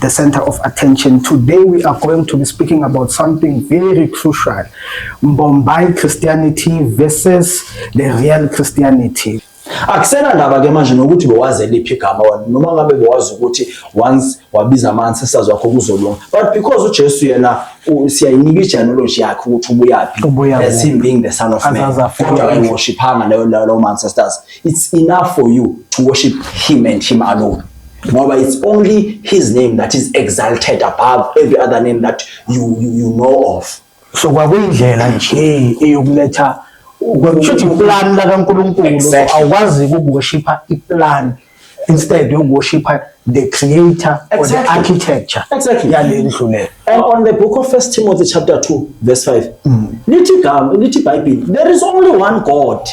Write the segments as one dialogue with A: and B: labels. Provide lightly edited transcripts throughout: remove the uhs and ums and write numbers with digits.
A: The center of attention. Today we are going to be speaking about something very crucial. Mbombayi Christianity versus the real Christianity.
B: Akusena ndaba ke manje nokuthi bewazi eliphi igama wena, noma ngabe bewazi ukuthi once wabiza ama-ancestors wakho kuzolunga, but because uJesu yena siyayinika i-genealogy yakhe ukuthi ubuyaphi,
A: Ubuya
B: as
A: kuphi.
B: him being the son of man,
A: Azaze afike.
B: Kodwa akayiworshiphanga leyo ma-ancestors. It's enough for you to worship him and him alone, ngoba it's only his name that is exalted above every other name that you know of.
A: So kwakuyindlela nje eyokuletha, kusho iplan lakaNkulunkulu. Awukwazi ukuworshipha iplan instead yokuworshipha the creator or the architecture yale ndlu le.
B: And on the book of First Timothy chapter 2 verse 5, lithi igama, lithi iBhayibheli, there is only one God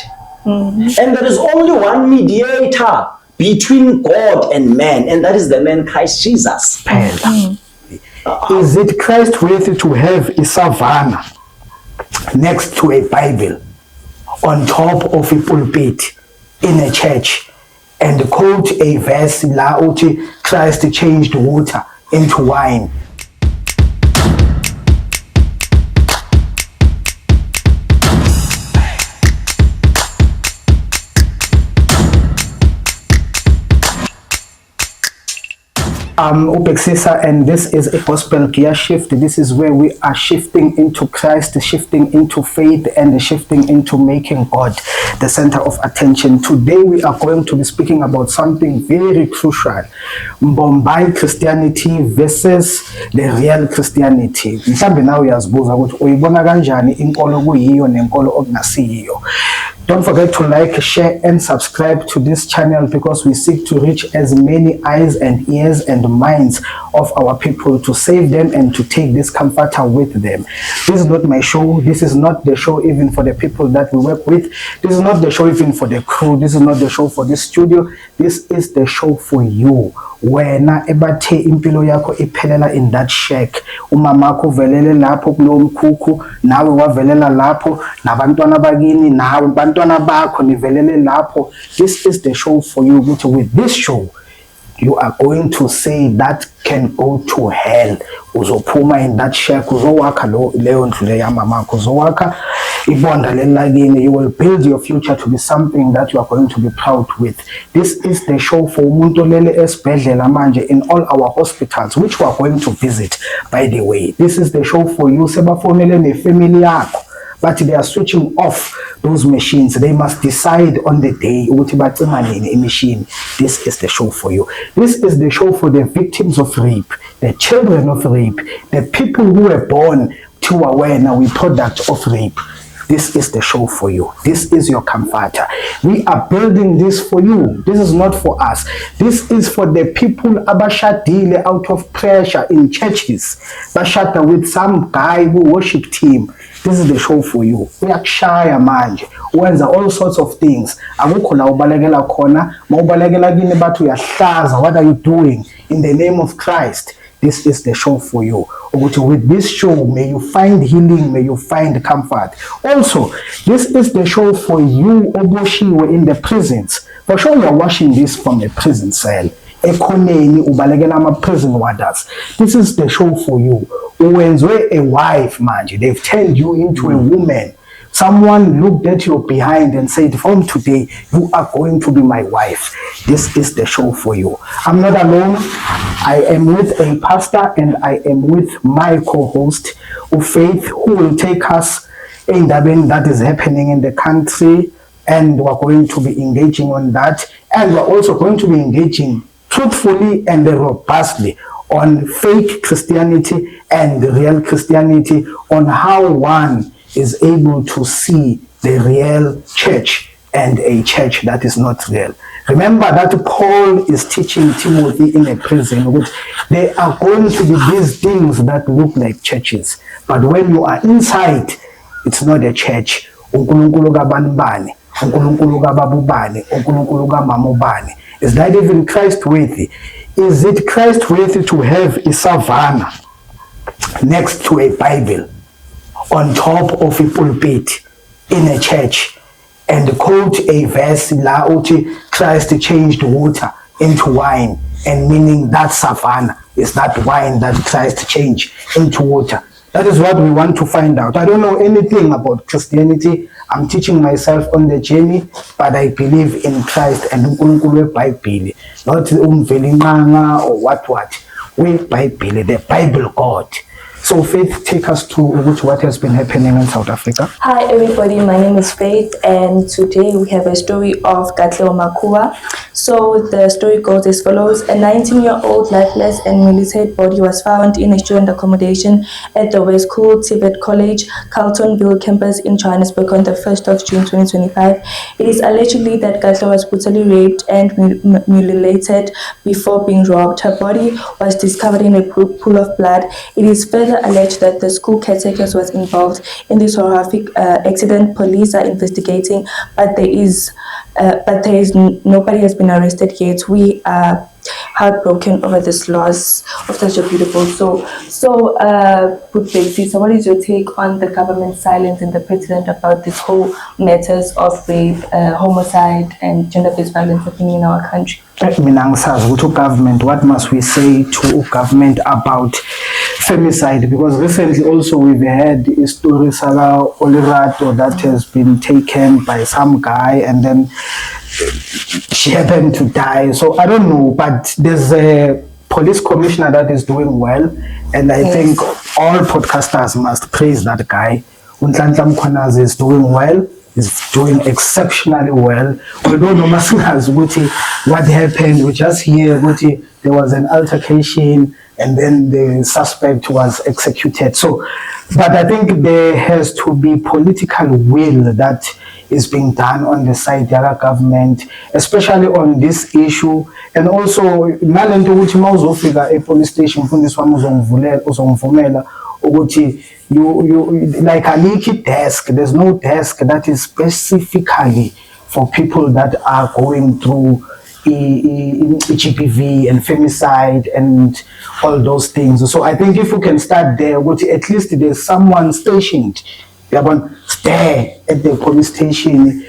B: and there is only one mediator between God and man, and that is the man Christ Jesus.
A: Phela, is it Christ worthy to have a savannah next to a Bible on top of a pulpit in a church and quote a verse la uthi Christ changed water into wine? I'm Ubhekisisa, and this is a gospel gear shift. This is where we are shifting into Christ, shifting into faith, and shifting into making God the center of attention. Today we are going to be speaking about something very crucial. Mbombayi Christianity versus the real Christianity. Mhlambe nawe uyazibuza ukuthi uyibona kanjani inkolo kuyiyo nenkolo okungasiyiyo. Don't forget to like, share and subscribe to this channel, because we seek to reach as many eyes and ears and minds of our people, to save them and to take this comforter with them. This is not my show. This is not the show even for the people that we work with. This is not the show even for the crew. This is not the show for this studio. This is the show for you. Wena ebathe impilo yakho iphelela in that shack, umamakho uvelele lapho kulowo mkhukhu, nawe wavelela lapho, nabantwana bakini, nawe bantwana bakho nivelele lapho. This is the show for you, ukuthi with this show you are going to say that can go to hell. Uzophuma in that shack, uzowakha lo leyo ndlu leyo yamamakho, uzowakha ibonda lelakini. You will build your future to be something that you are going to be proud with. This is the show for umuntu olele esibhedlela manje, in all our hospitals, which we are going to visit, by the way. This is the show for you sebafonele nefamily yakho, but they are switching off those machines. They must decide on the day ukuthi bacima nini imishini. This is the show for you. This is the show for the victims of rape, the children of rape, the people who were born to wena we product of rape. This is the show for you. This is your comforter. We are building this for you. This is not for us. This is for the people abashadile out of pressure in churches, bashada with some guy who worship team. This is the show for you. Uyakushaya manje, wenza all sorts of things, akukho la ubalekela khona. Mawubalekela kini bathi uyahlaza. What are you doing in the name of Christ? This is the show for you, ukuthi with this show may you find healing, may you find comfort. Also, this is the show for you oboshiwe in the prisons. For sure you are watching this from a prison cell, ekhoneni ubalekela ama-prison warders. This is the show for you. Uwenzwe a wife manje, they've turned you into a woman. Someone looked at you behind and said, "From today you are going to be my wife." This is the show for you. I'm not alone. I am with a pastor and I am with my co-host uFaith, who will take us endabeni that is happening in the country, and we're going to be engaging on that, and we're also going to be engaging truthfully and robustly on fake Christianity and real Christianity, on how one is able to see the real church and a church that is not real. Remember that Paul is teaching Timothy in a prison which there are going to be these things that look like churches, but when you are inside, it's not a church. UNkulunkulu kabani bani, uNkulunkulu kababa ubani, uNkulunkulu kamama ubani. Is that even Christ worthy? Is it Christ worthy to have a savannah next to a Bible on top of a pulpit in a church and quote a verse la uthi Christ changed water into wine, and meaning that savannah Is that wine that Christ changed into water? That is what we want to find out. I don't know anything about Christianity. I'm teaching myself on the journey, but I believe in Christ and uNkulunkulu weBhayibheli, not uMvelinqanga or what what. WeBhayibheli, the Bible God. So Faith, take us to ukuthi what has been happening in South Africa.
C: Hi everybody, my name is Faith and today we have a story of Katleho Makua. So the story goes as follows. A 19-year-old lifeless and mutilated body was found in a student accommodation at the West School TVET College, Carltonville campus in Johannesburg on the 1st of June 2025. It is allegedly that Katleho was brutally raped and mutilated before being robbed. Her body was discovered in a pool of blood. It is further alleged that the school caretaker was involved in this horrific accident. Police are investigating, but there is nobody has been arrested yet. We are heartbroken over this loss of such a beautiful soul. So, Bhut so what is your take on the government silence and the president about this whole matters of rape, homicide, and gender-based violence happening in our country?
A: Mina angisazi ukuthi government, what must we say to government about femicide, because recently also we've had a story saka Olerato that has been taken by some guy and then she happened to die. So I don't know, but there's a police commissioner that is doing well and I think all podcasters must praise that guy. uNhlanhla Mkhwanazi is doing well, is doing exceptionally well, although noma singazi ukuthi what happened. We just hear ukuthi there was an altercation and then the suspect was executed. So, but I think there has to be political will that is being done on the side yaka government, especially on this issue, and also nalento ukuthi mawuzofika e-police station, mfundisi wami, uzongivulela, uzongivumela ukuthi you like alikho desk, there's no desk that is specifically for people that are going through GBV and femicide and all those things. So I think if we can start there, ukuthi at least there's someone stationed, uyabona, there at the police station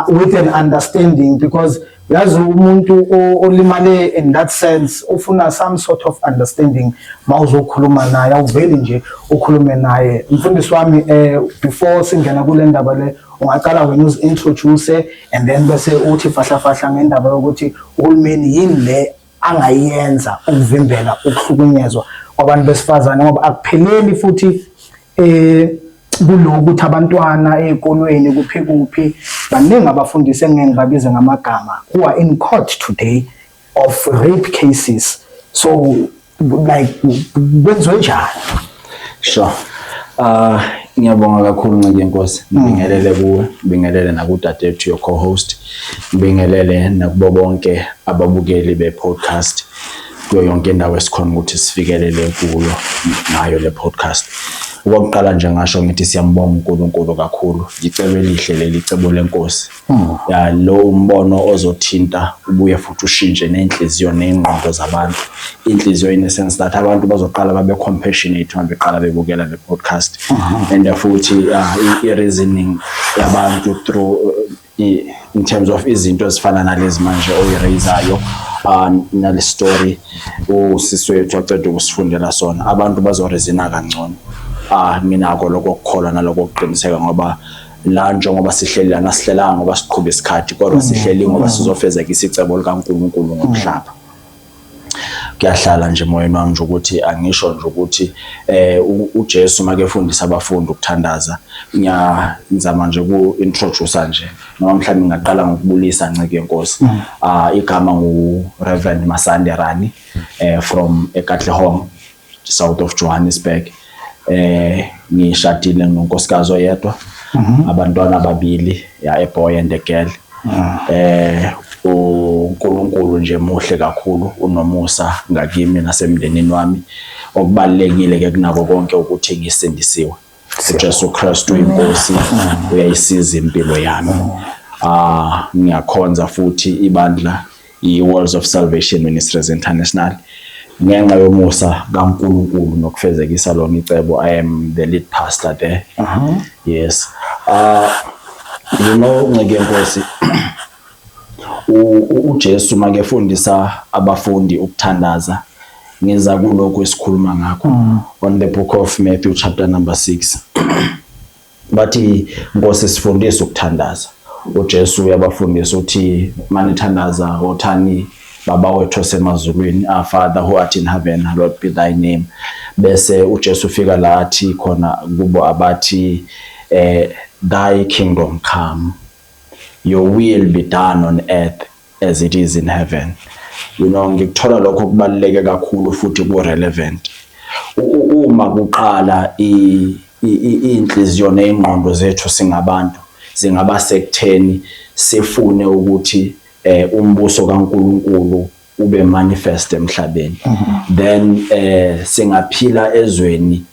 A: with an understanding, because yazi umuntu olimale in that sense ufuna some sort of understanding. Mawuzokhuluma naye, awuveli nje ukhulume naye. Mfundisi wami, before singena kule ndaba le, ungaqala wena uzi-introduce and then bese uthi fahla fahla ngendaba yokuthi uhulumeni yini le angayenza ukuvimbela ukuhlukunyezwa kwabantu besifazane, ngoba akupheleli futhi kuloku ukuthi abantwana ey'kolweni kuphi kuphi. Baningi abafundisi engeke ngibabize ngamagama who are in court today of rape cases. So like, kwenziwe njani?
B: Sure. Ngiyabonga kakhulu, Nciki yenkosi. Ngibingelele kuwe, ngibingelele nakudadewethu, your co-host. Ngibingelele nakubo bonke ababukeli be-podcast kuyo yonke indawo esikhona ukuthi sifikelele kuyo ngayo le podcast. Okokuqala nje ngasho ngithi siyambonga uNkulunkulu kakhulu. Icebo elihle leli, icebo lenkosi. Ya, lo umbono ozothinta ubuye futhi ushintshe nenhliziyo nengqondo zabantu. Inhliziyo in a sense that abantu bazoqala babe compassionate uma beqala bebukela le podcast. And futhi i-reasoning yabantu through in terms of izinto ezifana nalezi manje oyi-raise-ayo, nale story usisi wethu aceda ukusifundela sona, abantu bazo-reason-a kangcono. Nginako lokho kukholwa naloko kuqiniseka, ngoba la njengoba sihleli lana, sihlelanga ngoba siqhubha isikhathi, kodwa sihleli ngoba sizofezekisa icebo likaNkulunkulu ngomhlaba. Kuyahlala nje emoyeni wami nje ukuthi angisho nje ukuthi uJesu make efundisa abafundi ukuthandaza, ngiyazama nje ku introduce nje, noma mhlawumbe ngingaqala ngokubulisa, Nciki yenkosi. Igama ngu Reverend Masande Rani from eKatlehong, south of Johannesburg. Ngishadile nonkosikazi oyedwa, abantwana ababili, ya, a boy and a girl. uNkulunkulu nje muhle kakhulu, unomusa ngakimi nasemndenini wami. Okubalulekile ke kunako konke ukuthi ngisindisiwe. uJesu Kristu inkosi, uyayisiza impilo yami. Ngiyakhonza futhi ibandla i-Worlds of Salvation Ministries International. Ngenxa yomusa kaNkulunkulu nokufezekisa lona icebo, I am the lead pastor there. Yes. Nciki yenkosi, uJesu make efundisa abafundi ukuthandaza, Ngiza kulokhu esikhuluma ngakho on the book of Matthew chapter number 6. Bathi, "Nkosi, sifundise ukuthandaza." UJesu uyabafundisa, uthi, "Manithandaza othani, Baba wethu osemazulwini, our Father who art in heaven, hallowed be thy name." Bese uJesu ufika la athi khona kubo abathi "Thy kingdom come, your will be done on earth as it is in heaven." Ngikuthola lokho kubaluleke kakhulu futhi ku relevant. Uma kuqala inhliziyo nezingqondo zethu singabantu zingaba sekutheni sifune ukuthi umbuso kaNkuluNkulu ube manifest emhlabeni, then singaphila ezweni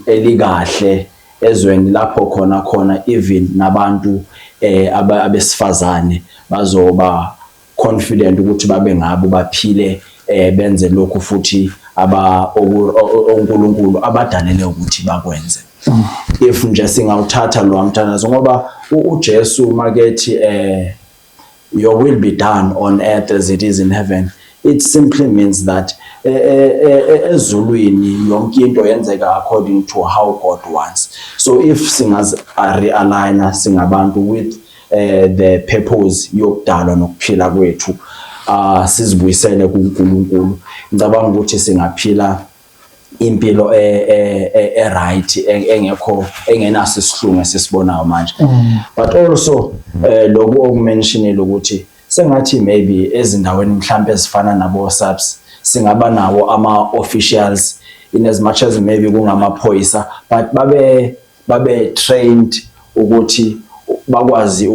B: elikahle, ezweni lapho khona khona even nabantu abesifazane bazoba confident ukuthi babe ngabo, baphile, benze lokhu futhi aba oNkulunkulu abadalele ukuthi bakwenze, if nje singawuthatha lo mthandazo, ngoba uJesu makethi "Your will be done on earth as it is in heaven," it simply means that ezulwini yonke into yenzeka according to how God wants. So if singazi realign singabantu with the purpose yokudalwa nokuphila kwethu, sizibuyisele kuNkulunkulu, ngicabanga ukuthi singaphila impilo e right, engekho, engenaso isihlungu esisibonayo manje. But also lokhu okumentionile ukuthi sengathi maybe ezindaweni mhlambe ezifana nabo SAPS singaba nawo ama officials, in as much as maybe kungamaphoyisa, but babe trained ukuthi bakwazi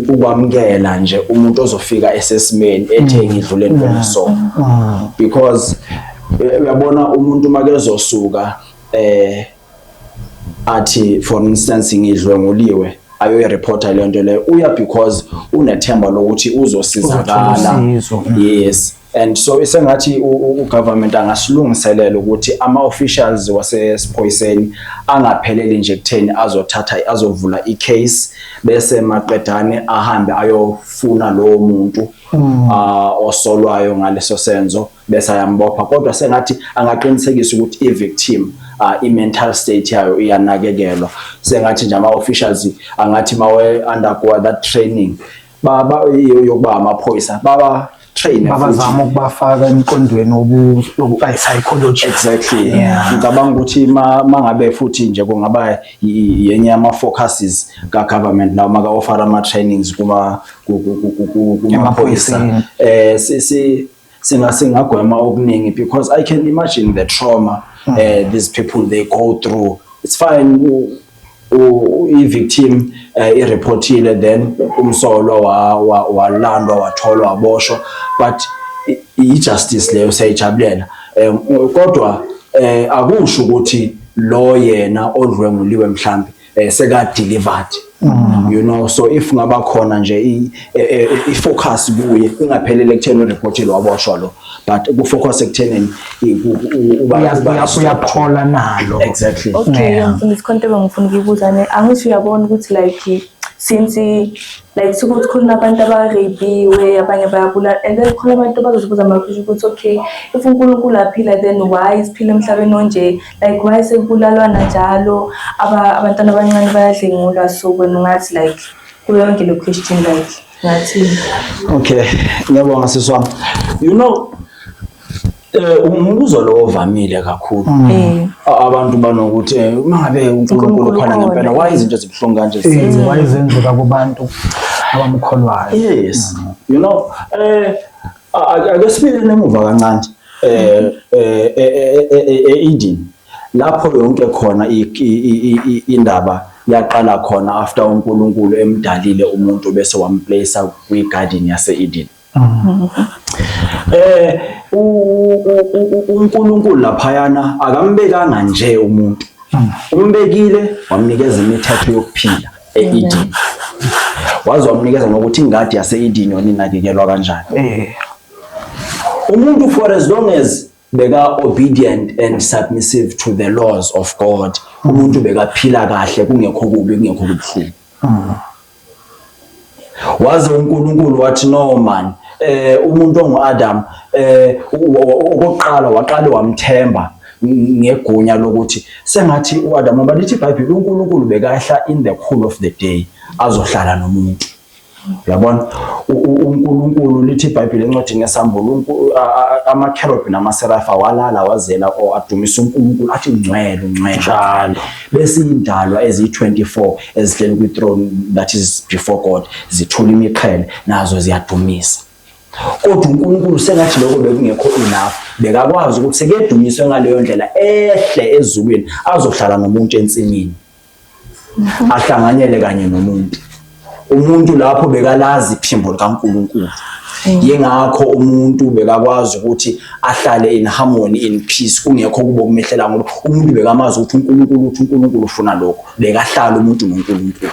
B: ukwamukela nje umuntu ozofika esesimeni ethe, "Ngidlule entweni," so because uyabona umuntu makezosuka athi, for instance, "Ngidlwenguliwe," ayoyireporta le nto leyo, uya because unethemba lokuthi uzosizakala.
A: Uzothola usizo.
B: Yes, and so isengathi ugovernment angasilungiselela ukuthi ama-officials wasesiphoyiseni angapheleli nje kutheni azothatha, azovula i-case, bese maqedane ahambe ayofuna lowo muntu osolwayo ngaleso senzo bese ayambopha, kodwa sengathi angaqinisekisa ukuthi i-victim i-mental state yayo iyanakekelwa. Sengathi nje ama-officials angathi mawe undergo that training yokuba amaphoyisa, baba train.
A: Babazama ukubafaka emqondweni psychology.
B: Exactly.
A: Yeah.
B: Ngicabanga ukuthi mangabe futhi nje kungaba yenye yama focuses ka government lawo maka offer ama trainings kuma kumaphoyisa,
A: Emaphoyiseni.
B: eh si si singa singagwema okuningi, because I can imagine the trauma these people, they go through. It's fine, i-victim ireportile, then umsolwa walandwa, watholwa, waboshwa, but i-justice leyo siyayijabulela, kodwa akusho ukuthi lo yena odlwenguliwe mhlambe seka delivered. So if ngaba khona nje i-focus kuye, ingaphelele ekutheni ureportile, waboshwa lo, but ku-focus ekuthenini
A: Uyaphola nalo.
B: Exactly.
C: Okay.
A: Yeah.
C: Mfundisi, khona into ebengifuna ukuyibuza ne. Angithi uyabona ukuthi like since like sikuthi khona abantu abarepiwe, abanye bayabulala, and then khona abantu abazozibuza ama-question ukuthi, okay, if uNkulunkulu aphila, then why siphila emhlabeni onje? Like why sekubulalwana njalo, abantwana abancane bayadlengulwa? So wena ungathi like kuyo yonke le question, like ngathini?
B: Okay, ngiyabonga sisi wami. Umbuzo lo ovamile kakhulu. Abantu banokuthi mangabe uNkulunkulu
C: uNkulunkulu
B: khona ngempela,
C: khona.
B: why izinto ezibuhlungu kanje
A: Wayezenzeka kubantu abamkholwayo?
B: Yes. Ake sibuyele emuva kancane. Eden lapho yonke khona indaba yaqala khona, after uNkulunkulu emdalile umuntu bese wamplace kwi-garden yase Eden. UNkulunkulu laphayana akambekanga nje umuntu. Umbekile, wamnikeza imithetho yokuphila e-Eden. Waze wamnikeza nokuthi ingadi yase-Eden yona inakekelwa kanjani. Umuntu, for as long as beka obedient and submissive to the laws of God, umuntu bekaphila kahle, kungekho kubi, kungekho kubuhlungu. Waze uNkulunkulu wathi, "No man, Umuntu onguAdam, okokuqala waqale wamthemba ngegunya lokuthi sengathi uAdam, ngoba lithi iBhayibheli uNkulunkulu bekahla in the cool of the day azohlala nomuntu, uyabona. UNkulunkulu, lithi iBhayibheli encwadini yeSambulo, amakherubhi namaserafa walala wazela or adumisa uNkulunkulu athi, "Ngcwele, ngcwele."
A: Njalo.
B: Bese indalwa eziyi-24 ezihleli kwi-throne that is before God zithula imiqhele, nazo ziyadumisa. Kodwa uNkulunkulu sengathi lokho bekungekho enough, bekakwazi ukuthi sekedunyiswe ngaleyo ndlela, ehle ezulwini azohlala nomuntu ensimini, ahlanganyele kanye nomuntu. Umuntu lapho bekalazi iphimbo likaNkulunkulu, yingakho umuntu bekakwazi ukuthi ahlale in harmony, in peace, kungekho kubo kumehlela, ngoba umuntu bekamazi ukuthi uNkulunkulu uthi, uNkulunkulu ufuna lokho. Bekahlala umuntu noNkulunkulu.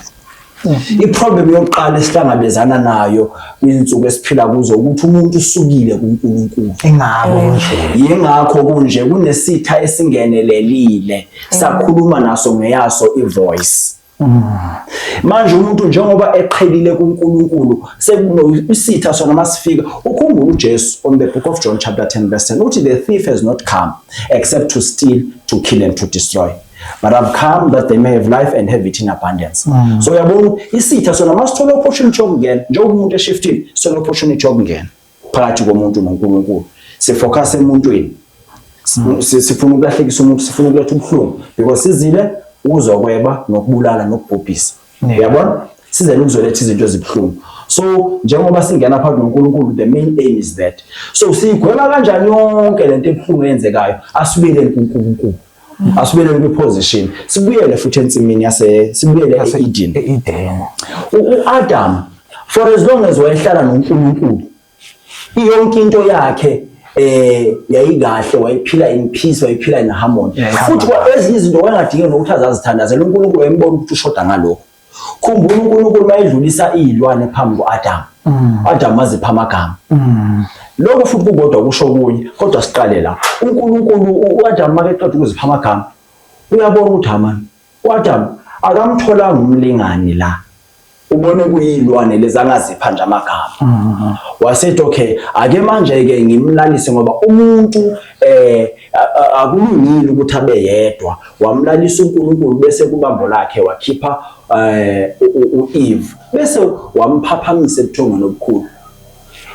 B: I-problem yokuqala esihlangabezana nayo kwinsuku esiphila kuzo ukuthi umuntu usukile kuNkulunkulu.
A: Ingako nje.
B: Yingakho kunje, kunesitha esingenelelile sakhuluma naso ngeyaso i-voice. Manje umuntu njengoba eqhelile kuNkulunkulu, isitha sona masifika, ukhumbula uJesu on the book of John chapter 10 verse 10 uthi, "The thief has not come except to steal, to kill and to destroy, but I've come that they may have life and have it in abundance." So uyabona isitha sona masithola opportunity yokungena, njengoba umuntu eshiftile, sithola opportunity yokungena phakathi komuntu noNkulunkulu, sifocus emuntwini. Sifuna ukulahlekisa umuntu, sifuna ukuletha ubuhlungu, because sizile ukuzokweba nokubulala nokubhubhisa. Uyabona, sizele ukuzoletha izinto ezibuhlungu. So njengoba singena phakathi noNkulunkulu, the main aim is that. So siyigwema kanjani yonke lento ebuhlungu eyenzekayo? Asibuyeleni kuNkulunkulu, asibuyeleni kwi-position, sibuyele futhi ensimini yase, sibuyele e-Eden.
A: E-Eden.
B: U-Adam, for as long as wayehlala noNkulunkulu, yonke into yakhe yayikahle, wayephila in peace, wayephila in harmony.
A: Yayihamba
B: Futhi kwa ezinye izinto wayengadingi nokuthi azazithandazele, uNkulunkulu wayembona ukuthi ushoda ngalokho. Khumbula uNkulunkulu mayedlulisa izilwane phambi ku-Adam, Adam wazipha amagama. Lokho futhi kukodwa kusho kunye, kodwa siqale la. UNkulunkulu, u-Adam makeqeda ukuzipha amagama, uyabona ukuthi amani u-Adam akamtholanga umlingani la, ubone kuyilwane lezi angazipha nje amagama. Wasethi, "Okay, ake manje ke ngimlalise, ngoba umuntu akulungile ukuthi abe yedwa." Wamlalisa uNkulunkulu, bese kubambo lakhe wakhipha uEve, bese wamphaphamisa ebuthongweni obukhulu.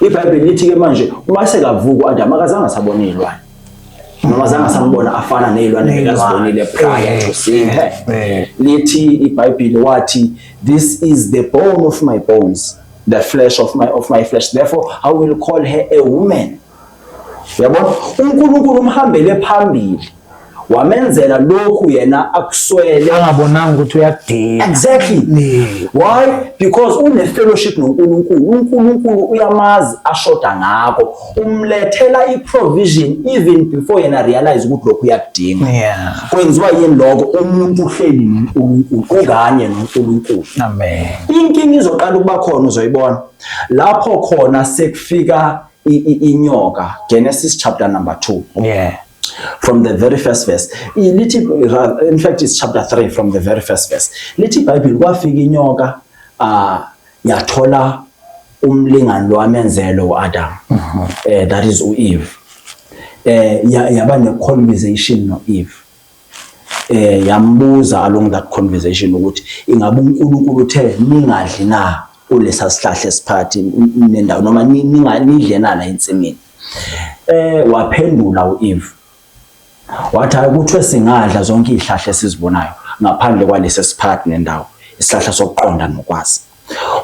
B: IBhayibheli lithi ke manje uma sekavuka uAdam, akazange asabona izilwane, noma zange asambona afana nezilwane ekazibonile prior to seeing her. Lithi iBhayibheli wathi, "This is the bone of my bones, the flesh of my flesh, therefore I will call her a woman." Uyabona, uNkulunkulu umhambele phambili, wamenzela lokhu yena akuswele.
A: Angabonanga ukuthi uyakudinga.
B: Exactly. Why? Because une fellowship noNkulunkulu. UNkulunkulu uyamazi ashoda ngakho, umlethela i-provision even before yena realize ukuthi lokhu uyakudinga. Kwenziwa yini lokho? Umuntu uhleli noNkulunkulu, ukanye noNkulunkulu.
A: Amen.
B: Inkinga izoqala ukuba khona, uzoyibona lapho khona sekufika inyoka. Genesis chapter number 2, from the very first verse. Lithi, in fact it's chapter 3 from the very first verse. Lithi iBhayibheli kwafika inyoka, yathola umlingani lo amenzelo uAdam, that is uEve. Yaba ne conversation noEve. Yambuza along that conversation ukuthi ingabe uNkulunkulu uthe ningadli na kulesa sihlahla esiphakathi nendawo, noma ningadle na la ensimini. Waphendula uEve wathi, "Hayi, kuthiwe singadla zonke izihlahla esizibonayo ngaphandle kwalesi esiphakathi nendawo, isihlahla sokuqonda nokwazi."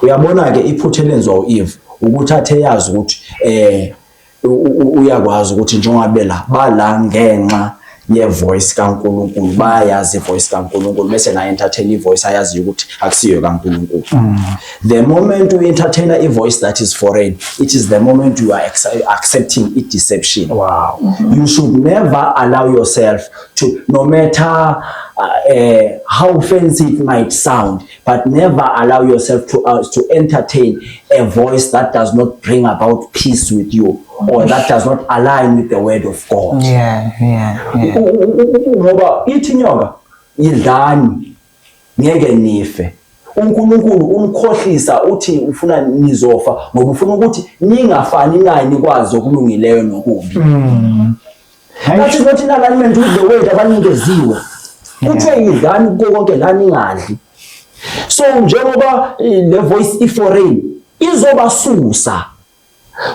B: Uyabona ke, iphutha elenziwa uEve ukuthi athe yazi ukuthi uyakwazi ukuthi njengoba bela bala ngenxa ye-voice kaNkulunkulu, bayayazi i-voice kaNkulunkulu, bese naye entertain i-voice ayaziyo ukuthi akusiyo kaNkulunkulu. The moment you entertain a voice that is foreign, it is the moment you are accepting i-deception. You should never allow yourself to, no matter how fancy it might sound, but never allow yourself to entertain a voice that does not bring about peace with you or that does not align with the word of God. Ngoba ithi inyoka, "Idlani, ngeke nife." uNkulunkulu unikhohlisa uthi ufuna nizofa ngoba ufuna ukuthi ningafani naye, nikwazi okulungileyo nokubi. That is not in alignment with the word abanikeziwe. Kuthiwe yidlani kuko konke la, ningadli. So njengoba le voice i-foreign izobasusa.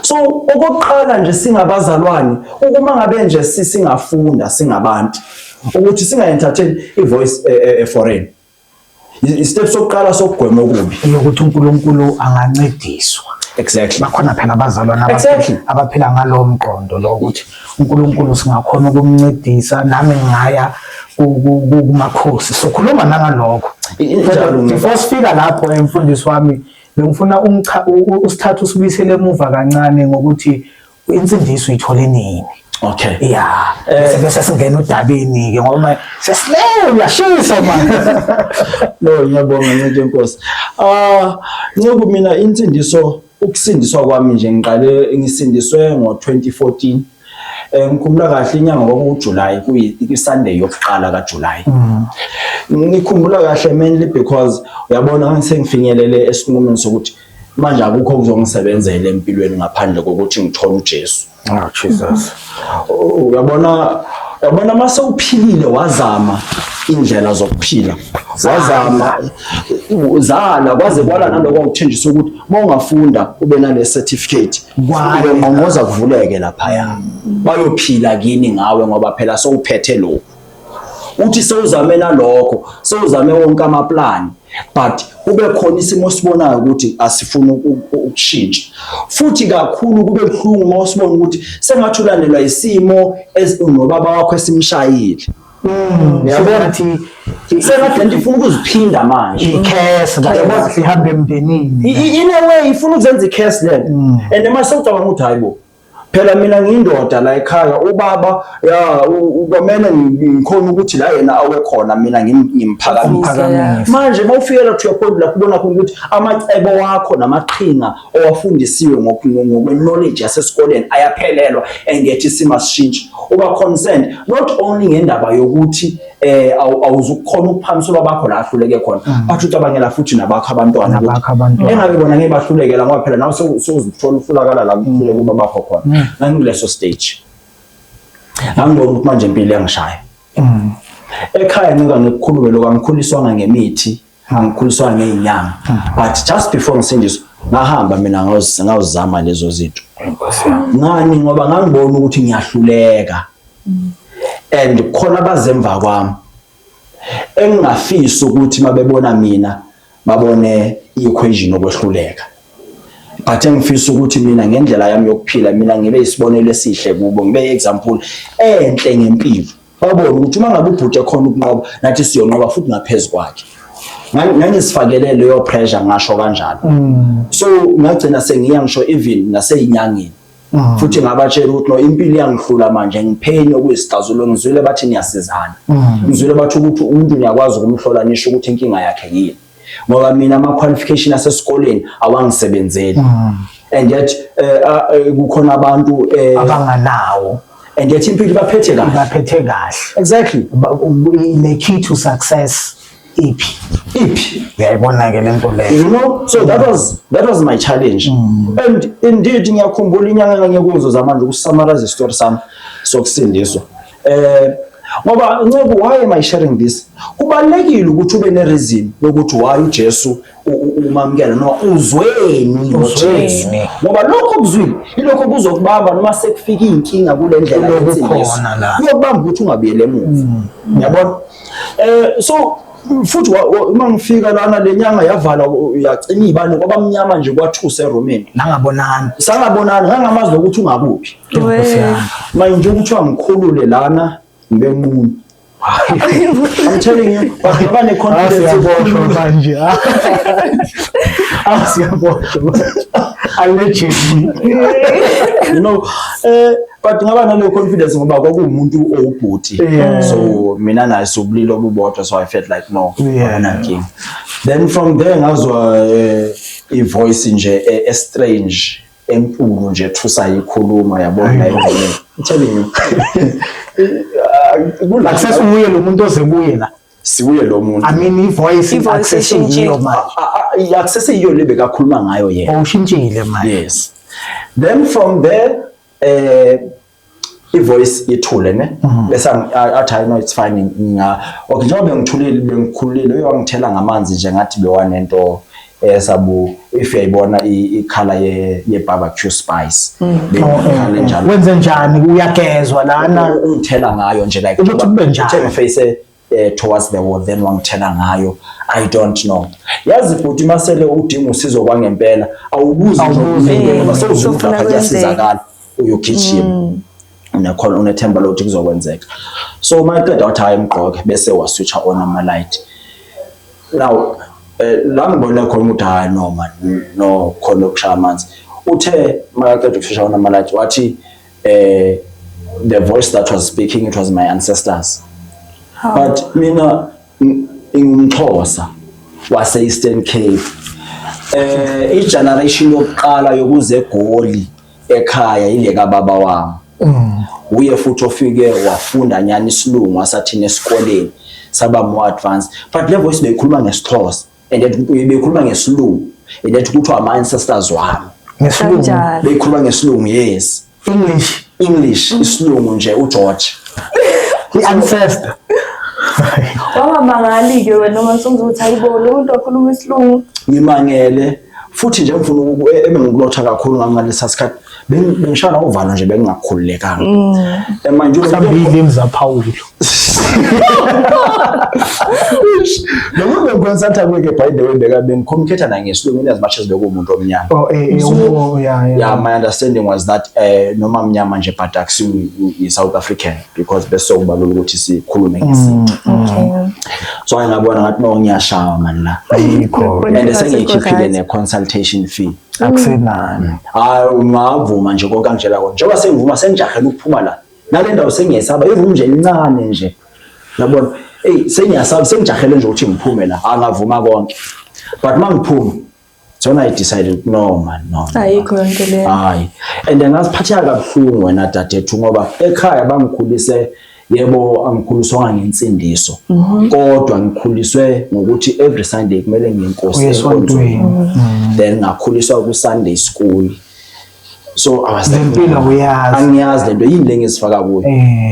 B: So okokuqala nje singabazalwane, ukuma ngabe nje singafunda singabantu ukuthi singa-entertain i-voice foreign. I-step sokuqala sokugwema okubi.
A: Yokuthi uNkulunkulu angancediswa. Bakhona phela abazalwane abaphila ngalowo mqondo lo, ukuthi uNkulunkulu singakhona ukumncedisa, nami ngingaya kumakhosi. Sokhuluma nangalokho.
B: Injalo.
A: Before sifika lapho, emfundisi wami, bengifuna usithathe usibuyisele emuva kancane ngokuthi insindiso uyithole nini. Ya, bese singena udabeni ke ngoba sesileyo, uyashisa manje.
B: No, ngiyabonga, nceke inkosi. Ah, nceke, mina insindiso, ukusindiswa kwami nje, ngiqale ngisindiswe ngo-2014. Ngikhumbula kahle inyanga kwakuJuly, kuyi Sunday yokuqala kaJuly. Ngikhumbula kahle mainly because uyabona ngisengifinyelele esinqumeni sokuthi manje akukho okuzongisebenzela empilweni ngaphandle kokuthi ngithole uJesu.
A: Oh Jesus.
B: Uyabona mase uphilile, wazama indlela zokuphila, wazama zala kwaze kwala naloko ukuthenjiswa ukuthi uma ungafunda ube nale certificate,
A: Kwale.
B: uyonqonqoza kuvuleke laphaya, bayophila kini ngawe ngoba phela sowuphethe lokhu. Uthi sewuzame nalokho, sewuzame wonke amaplani, but kube khona isimo sibonayo ukuthi asifuni ukushintsha futhi kakhulu. Kube buhlungu uma usibona ukuthi sengathi ulandelwa isimo nobaba wakho esimshayile. Uyabona?
A: Sengathi
B: Sengathi lento ifuna ukuziphinda manje.
A: I-curse kahle kahle ihambe emndenini.
B: In a way ifuna ukuzenza i-curse lento, and mase sewucabanga ukuthi hayi bo, phela mina ngiyindoda la ekhaya, ubaba ya kwamele ngikhona ukuthi la yena awe khona mina ngimphakamise.
A: Umphakamise.
B: Manje mawufikela to your point lapho ubona khona ukuthi amacebo wakho namaqhinga owafundisiwe ngokwe-knowledge yasesikoleni ayaphelelwa, and yet isimo asishintshe, uba concerned not only ngendaba yokuthi awuzukukhona ukuphamisa ubabakho la ahluleke khona, but ucabangela futhi nabakho abantwana ukuthi
A: Nabakho abantwana.
B: engabe bona ngeke bahlulekela ngoba phela nawe sewuzithola uhlulakala la kuhluleka ubabakho khona. Ngangikuleso stage, ngangibona ukuthi manje impilo iyangishaya ekhaya. Ncika ngikukhulume lokho, angikhuliswanga ngemithi, angikhuliswanga ngey'nyanga, but just before ngisindiswa ngahamba mina ngawuzama lezo zinto. Ngani? Ngoba ngangibona ukuthi ngiyahluleka and khona abazemva kwami engingafisi ukuthi mabebona mina babone i-equation okwehluleka, but engifisa ukuthi mina ngendlela yami yokuphila mina ngibe isibonelo esihle kubo, ngibe example enhle ngempilo, babone ukuthi uma ngabe ubhuti ekhona ukunqoba, nathi siyonqoba futhi ngaphezu kwakhe. Ngangisifakele leyo pressure, ngasho kanjalo. So ngagcina sengiya ngisho even naseyinyangeni futhi ngabatshela ukuthi no, impilo iyangihlula manje, ngiphenye okuyisixazululo. Ngizwile bathi niyasizana, ngizwile bathi ukuthi umuntu niyakwazi ukumhlola nisho ukuthi inkinga yakhe yini, ngoba mina ama-qualification asesikoleni awangisebenzeli, and yet kukhona abantu
A: abanganawo
B: and yet impilo ibaphethe kahle.
A: Baphethe kahle. Le key to success iphi?
B: Iphi?
A: Uyayibona ke lento leyo.
B: So that was my challenge, and indeed ngiyakhumbula inyanga engangikuzo zamanje ukusummarize story sami sokusindiswa, ngoba ncebo, why am I sharing this? Kubalekile ukuthi ube ne reason yokuthi why uJesu umamukela noma uzweni ngoJesu.
A: Uzweni.
B: Ngoba lokho okuzwile ilokho kuzokubamba noma sekufika inkinga kule ndlela
A: Lokhu
B: yensindiso.
A: khona la.
B: Kuyokubamba ukuthi ungabuyele emuva, uyabona? So futhi uma ngifika lana, le nyanga yavala, yacima iy'bane, kwaba mnyama nje, kwathusa eromeni.
A: Nangabonani.
B: Sangabonani, ngangamazi nokuthi ungakuphi.
A: Nkosi yami.
B: Manje kuthiwa ngikhulule lana, ngibe nqunu. I'm telling you, but ngaba ne-confidence
A: Asiyaboshwa
B: yokukhulula.
A: manje. Asiyaboshwa. Allegedly.
B: But ngaba naleyo confidence ngoba kwakuwumuntu owubhuti. So mina naye sobulili obubodwa, so I felt like no, akunankinga. Then from there ngazwa i-voice nje e-strange, enkulu nje, ethusayo, ikhuluma, yabona? I'm telling you.
A: Akusese uye lo muntu oze kuye la.
B: Sikuye lo muntu.
A: I mean, i-voice
C: I-voice
A: akuseseyiyo
C: ishintshile.
A: manje.
B: Akuseseyiyo le bekakhuluma ngayo yena.
A: Ushintshile manje.
B: Yes, then from there i-voice ithule ne, bese athi, "Hayi, no, it's fine." Nga okay, njengoba bengithulile, bengikhulile, uye wangithela ngamanzi nje, ngathi bewanento esabu, if uyayibona i-colour ye barbecue spice, bengikhala njalo.
A: Wenze njani? Uyagezwa lana?
B: Ungithela ngayo nje, like
A: Ukuthi kube njani?
B: uthe ngi-face towards the wall, then wangithela ngayo. I don't know, yazi bhuti, masele udinga usizo kwangempela, awubuzi nje.
A: Awubuzi.
B: Ngoba sewuzuza
C: Sofuna
B: lapha,
C: kwenzeke.
B: kuyasizakala, uyogijima, unekhona, unethemba lokuthi kuzokwenzeka. So maqeda wathi, "Hayi, mgqoke," bese wa-switcha on ama-light. Now la ngibona khona ukuthi, hayi, no man, no, khona ukushaya amanzi. Uthe makaqeda uku-switcha on ama-light, wathi the voice that was speaking, it was my ancestors. But mina ngumXhosa wase Eastern Cape. I-generation yokuqala yokuze eGoli ekhaya ile kababa wami. Uye futhi ofike wafunda nyani isilungu, wasathina esikoleni saba more advanced, but le voice beyikhuluma ngesiXhosa and yet beyikhuluma ngesilungu and yet kuthiwa ama ancestors wami.
A: Ngesilungu?
C: Kanjani?
B: Beyikhuluma ngesilungu, yes.
A: English?
B: English, isilungu nje, uGeorge.
A: I-ancestor.
C: Wangamangali-ke wena uma sumza ukuthi hayibo, lo muntu wakhuluma isilungu?
B: Ngimangele futhi nje, ngifuna ebengikulotha kakhulu ngalesa sikhathi, bengishaya uvalo nje, bengingakhululekanga. Manje
A: Mhlawumbe iy'limi zaphawulo.
B: Lo muntu bengi-consulta kuye, by the way, beka bengi-communicate naye ngesilungu in as much as bekuwumuntu omnyama.
A: Oh, yeah.
B: Yeah, my understanding was that noma mnyama nje, but akusiyo i-South African, because bese kubalula ukuthi sikhulume ngesintu. So ngabona ngathi, no, ngiyashawa man la.
A: Ayikho.
B: And sengiyikhiphile ne-consultation fee.
A: Akusenani.
B: Hayi, ungavuma nje konke angitshela kona. Njengoba sengivuma, sengijahela ukuphuma la nale ndawo, sengiyesaba i-room nje elincane nje, yabona. Eyi, sengiyasaba, sengijahele nje ukuthi ngiphume la. Angavuma konke, but uma ngiphuma, so I decided, no man, no.
C: Ayikho yonke leyo.
B: Hayi, and ngaziphatheka kabuhlungu wena dadethu, ngoba ekhaya bangikhulise, yebo, angikhuliswanga ngensindiso, kodwa ngikhuliswe ngokuthi every Sunday kumele ngiye enkosi
A: Uye esontweni.
B: enkonzweni. Then ngakhuliswa ku Sunday school, so I was like,
A: Lempilo uyazi.
B: Angiyazi lento, yini le ngizifaka kuyo.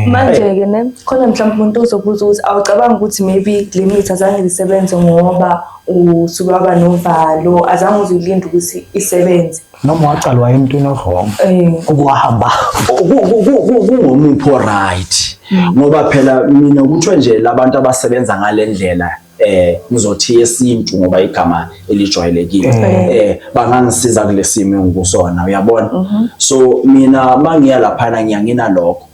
C: Manje-ke ne, khona mhlawumbe umuntu ozobuza ukuthi awucabangi ukuthi maybe le mithi azange zisebenze ngoba usuke waba novalo, azange uzuyilinde ukuthi isebenze?
A: Noma wacalwa emntwini o-wrong. Ukuwahamba.
B: Kungomupho right, ngoba phela mina kuthiwe nje labantu abasebenza ngale ndlela, ngizothi yesintu ngoba igama elijwayelekile, bangangisiza kulesimo engikusona, uyabona. So mina mangiya laphana, ngiya nginalokho,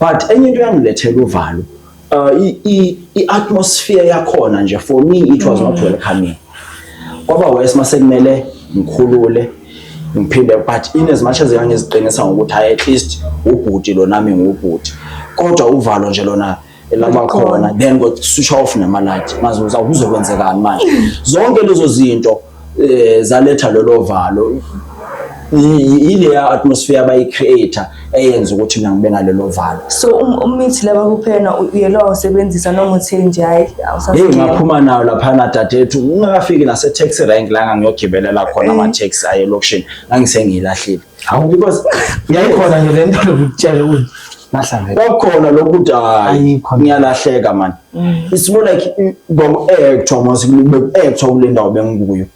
B: but enye into yangilethela uvalo, i-atmosphere yakhona nje, for me it was not welcoming. Kwaba worse mase kumele ngikhulule ngiphinde, but in as much as ngangiziqinisa ngokuthi hayi, at least ubhuti lo, nami ngubhuti, kodwa uvalo nje lona labakhona. Then go switch off nama-light, ngazi ukuthi akuzokwenzekani manje. Zonke lezo zinto zaletha lolo valo. Ileya atmosphere abayi-create eyenza ukuthi mina ngibe nalelo valo.
C: So umithi laba kuphela uyelo awusebenzisa noma uthe nje hayi,
B: Hey,
C: awusasingeni?
B: Ngaphuma nayo laphana dadethu, ngingakafiki nase-taxi rank la ngangiyogibelela khona ama-taxi aye elokishini, ngangisengiyilahlile.
A: Hawu.
B: Because
A: Yayikhona nje le nto lokutshela ukuthi lahla le.
B: Kwakhona lokuthi hayi,
A: Ayikho.
B: ngiyalahleka man. It's more like kwaku-actwa mos, beku-actwa kule ndawo bengikuyo,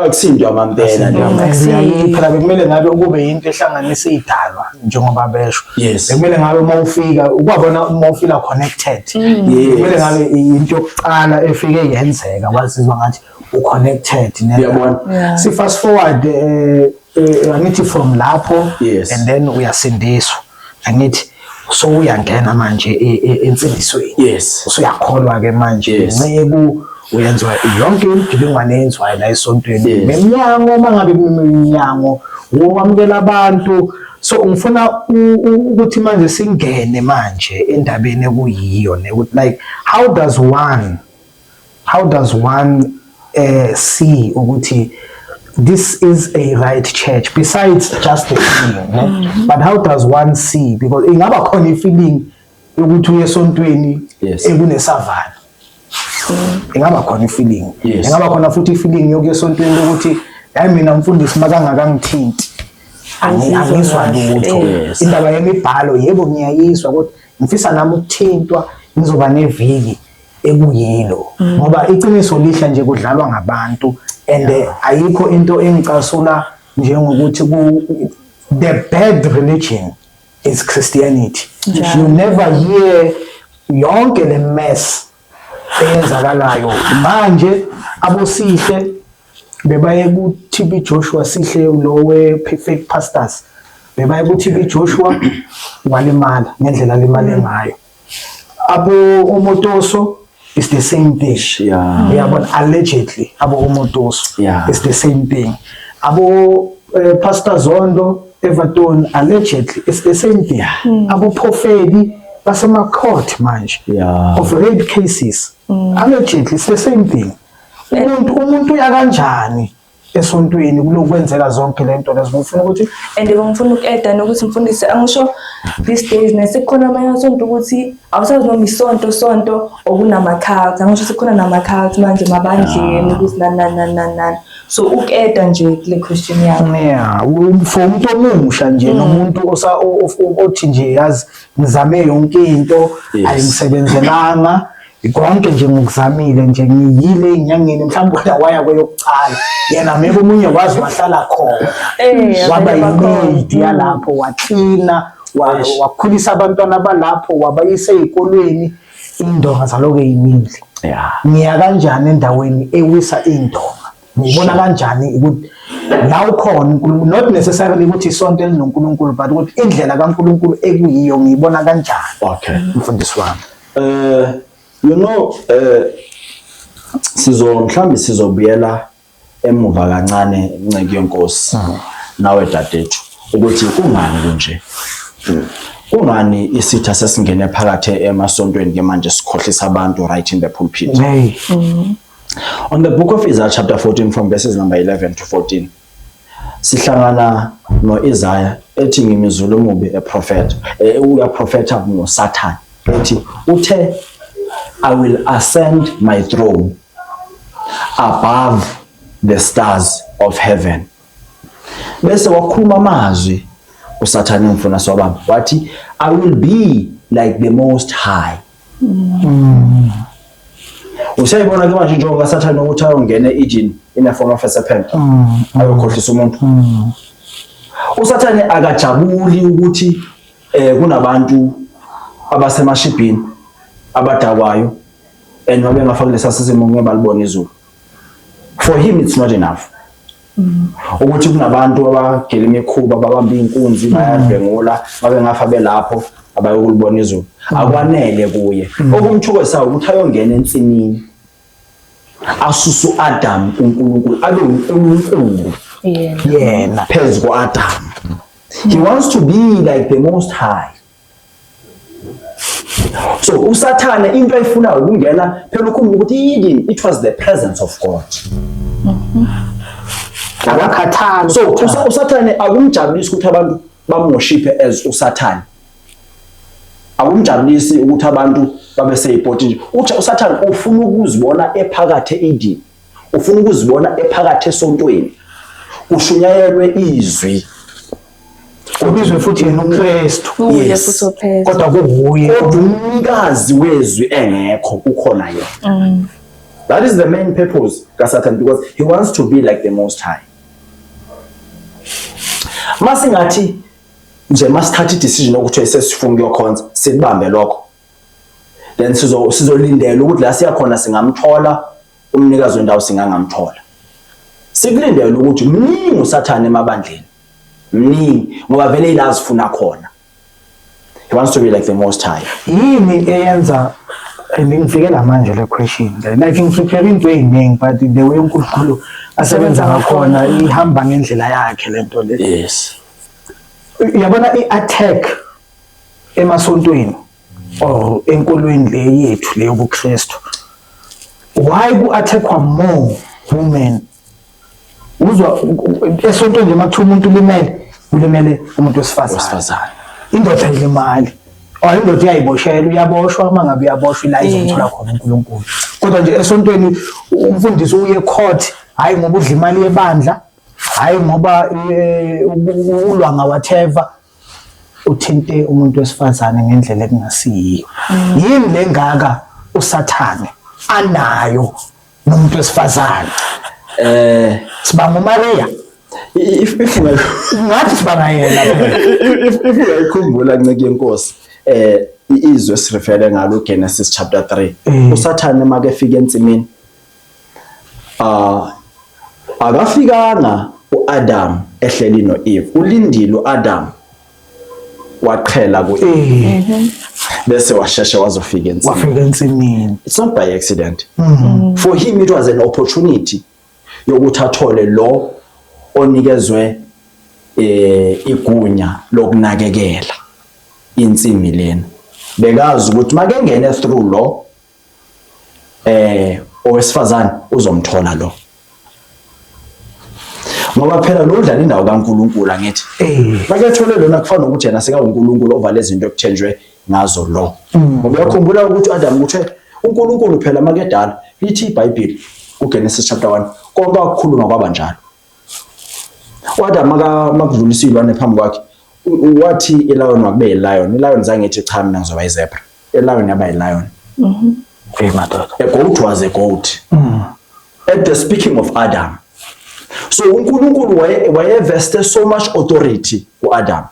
B: akusinto yamampela le.
C: Akusiyo.
A: Phela bekumele ngabe kube yinto ehlanganisa idalwa njengoba besho. Bekumele ngabe uma ufika ukwabona, uma ufila connected. Kumele ngabe into yokuqala efike yenzeka, wazizwa ngathi u-connected nendawo.
B: Uyabona?
C: Yeah.
A: Si fast forward, angithi from lapho and then uyasindiswa, angithi? So uyangena manje ensindisweni. Usuyakholwa ke manje. Inceku, uyenziwa yonke imigilingwane eyenziwayo la esontweni. Neminyango, uma ngabe kuneminyango, wokwamukela abantu. So ngifuna ukuthi manje singene manje endabeni ekuyiyo ne, ukuthi like how does one see ukuthi this is a right church, besides just the feeling, ne? But how does one see? Because ingaba khona i-feeling yokuthi uye esontweni ekunesavana. Ingaba khona i-feeling.
B: Yes.
A: Ingaba khona futhi i-feeling yokuya esontweni lokuthi hayi, mina mfundisi makangakangithinti
C: Angizwa
A: angizwa
C: kahle.
A: lutho.
B: Yes.
A: Indaba yemibhalo, yebo, ngiyayizwa, kodwa ngifisa nami ukuthintwa, ngizoba neviki ekuyilo, ngoba iqiniso lihle nje, kudlalwa ngabantu and ayikho into engicasula njengokuthi ku the bad religion is Christianity.
C: Njalo.
A: You never hear yonke le mess eyenzakalayo manje. Abosihle bebaye ku TB Joshua, Sihle lo we fake pastors, bebaye ku TB Joshua, walimala ngendlela alimale ngayo. Abo Omotoso is the same thing. Uyabona, allegedly abo Omotoso is the same thing. Abo Pastor Zondo Everton, allegedly it's the same thing. Abo Phofedi basema court manje of rape cases, allegedly it's the same thing. Umuntu uya kanjani esontweni kulokwenzeka zonke lento lezo? Ngifuna ukuthi
C: And bengifuna uku-adda nokuthi, mfundisi, angisho these days nesekukhona amanye amasonto ukuthi awusazi noma isonto sonto okunama-cult. Angisho sekukhona nama-cult manje emabandleni, ukuthi nani nani nani nani nani. So uku-adda nje kule question yakho.
A: Yeah, for umuntu omusha nje nomuntu othi nje, yazi, ngizame yonke into, ayingisebenzelanga konke nje, ngikuzamile nje, ngiyile enyangeni, mhlawumbe wena waya kweyokucala, yena maybe omunye wazi wahlala khona, waba
C: abanye bakhona.
A: yi-maid yalapho, waklina, wakhulisa abantwana balapho, wabayisa ey'kolweni, iy'ndonga zaloke yimile. Ngiya kanjani endaweni ewisa iy'ndonga? Ngibona kanjani ukuthi la ukhona uNkulunkulu? Not necessarily ukuthi isonto elinoNkulunkulu, but ukuthi indlela kaNkulunkulu ekuyiyo ngiyibona kanjani? Mfundisi wami.
B: You know, sizo mhlambi sizobuyela emuva kancane, nceke yenkosi, nawe dadethu, ukuthi kungani kunje, kungani isitha sesingene phakathi emasontweni ke manje sikhohlisa abantu right in the pulpit.
A: Hey.
B: On the book of Isaiah chapter 14 from verses number 11 to 14, sihlangana noIsaiah ethi ngimizulu omubi, a prophet, uyaprofeta ngoSathane, ethi uthe, "I will ascend my throne above the stars of heaven." Bese wakhuluma amazwi uSathane ngifuna siwabamba, wathi, "I will be like the Most High." Usayibona ke manje njengoba kaSathane ukuthi ayongena e-Eden in a form of a serpent, ayokhohlisa umuntu. USathane akajabuli ukuthi kunabantu abasemashibhini abadakwayo and babe ngafaka lesa sisimo ngeke balibona izulu. For him it's not enough ukuthi kunabantu abagila imikhuba, babamba inkunzi, bayadlwengula, babe ngafa belapho, abayokulibona izulu. Akwanele kuye. Okumthokozisayo ukuthi ayongena ensimini, asusu Adam uNkulunkulu, abe uNkulunkulu
C: Yena.
A: Yena.
B: Phezu ko-Adam. He wants to be like the Most High. So uSathane into ayifunayo ukungena phela. Ukhumbula ukuthi Eden, it was the presence of God.
A: Akakhathali.
B: So uSathane akumjabulisi ukuthi abantu bamworship as uSathane. Akumjabulisi ukuthi abantu babe seyipoti nje. Uthi uSathane ufuna ukuzibona ephakathi e-Eden, ufuna ukuzibona ephakathi esontweni, kushunyayelwe izwi.
A: Kubizwe futhi yena uKristu.
C: Kuye
B: Yes.
C: futhi ophezulu.
A: Kodwa kuwuye.
B: Kodwa umnikazi wezwi engekho, kukhona yena. That is the main purpose kaSatan, because he wants to be like the Most High. Masingathi nje masithatha i-decision yokuthi sesifuna ukuyokhonza, sikubambe lokho, then sizolindela ukuthi la siyakhona singamthola umnikazi wendawo, singangamthola. Sikulindele ukuthi mningi uSathane emabandleni, mningi, ngoba vele ila azifuna khona. He wants to be like the Most High.
A: Yini eyenza, and ngifikela manje le question, like ngiprepare into ey'ningi, but the way uNkulunkulu asebenza ngakhona, ihamba ngendlela yakhe lento le. Uyabona, i-attack emasontweni or enkolweni le yethu le yobuKristu, why ku-attackwa more women? Uzwa esontweni nje makuthiwa umuntu ulimele, ulimele umuntu wesifazane.
B: Wesifazane.
A: Indoda ayilimali, or indoda iyayiboshela, uyaboshwa, uma ngabe uyaboshwa ila izomthola khona uNkulunkulu. Kodwa nje esontweni umfundisi uye court, hayi ngoba udla imali yebandla, hayi ngoba ulwa nga whatever, uthinte umuntu wesifazane ngendlela ekungasiyiyo. Yini lengaka uSathane anayo nomuntu wesifazane? Sibanga uMaria,
B: If
A: ngathi sibanga yena phela.
B: If uyayikhumbula, nceke yenkosi, izwe esirefere ngalo, Genesis chapter 3, uSathane make efika ensimini, akafikanga uAdam ehleli noEve, ulindile uAdam waqhela kuEve, bese washeshe wazofika ensimini.
A: Wafika ensimini.
B: It's not by accident. For him it was an opportunity yokuthi athole lo onikezwe igunya lokunakekela insimi lena. Bekazi ukuthi makengene through lo owesifazane uzomthola lo, ngoba phela lo udlala indawo kaNkuluNkulu, angithi? Makethole lona kufana nokuthi yena seka uNkulunkulu ovale izinto ekuthenjwe ngazo lo, ngoba uyakhumbula ukuthi uAdam kuthe uNkulunkulu phela makedala, lithi iBhayibheli kuGenesis chapter 1, konke akukhuluma kwaba njalo. UAdam maka makudlulisa izilwane phambi kwakhe, wathi ilion wakube ilion. Ilion zange ithi, "Cha, mina ngizoba izebra." Ilion yaba ilion.
A: Hey madoda.
B: A goat was a goat at the speaking of Adam. So uNkulunkulu wayeveste so much authority kuAdam.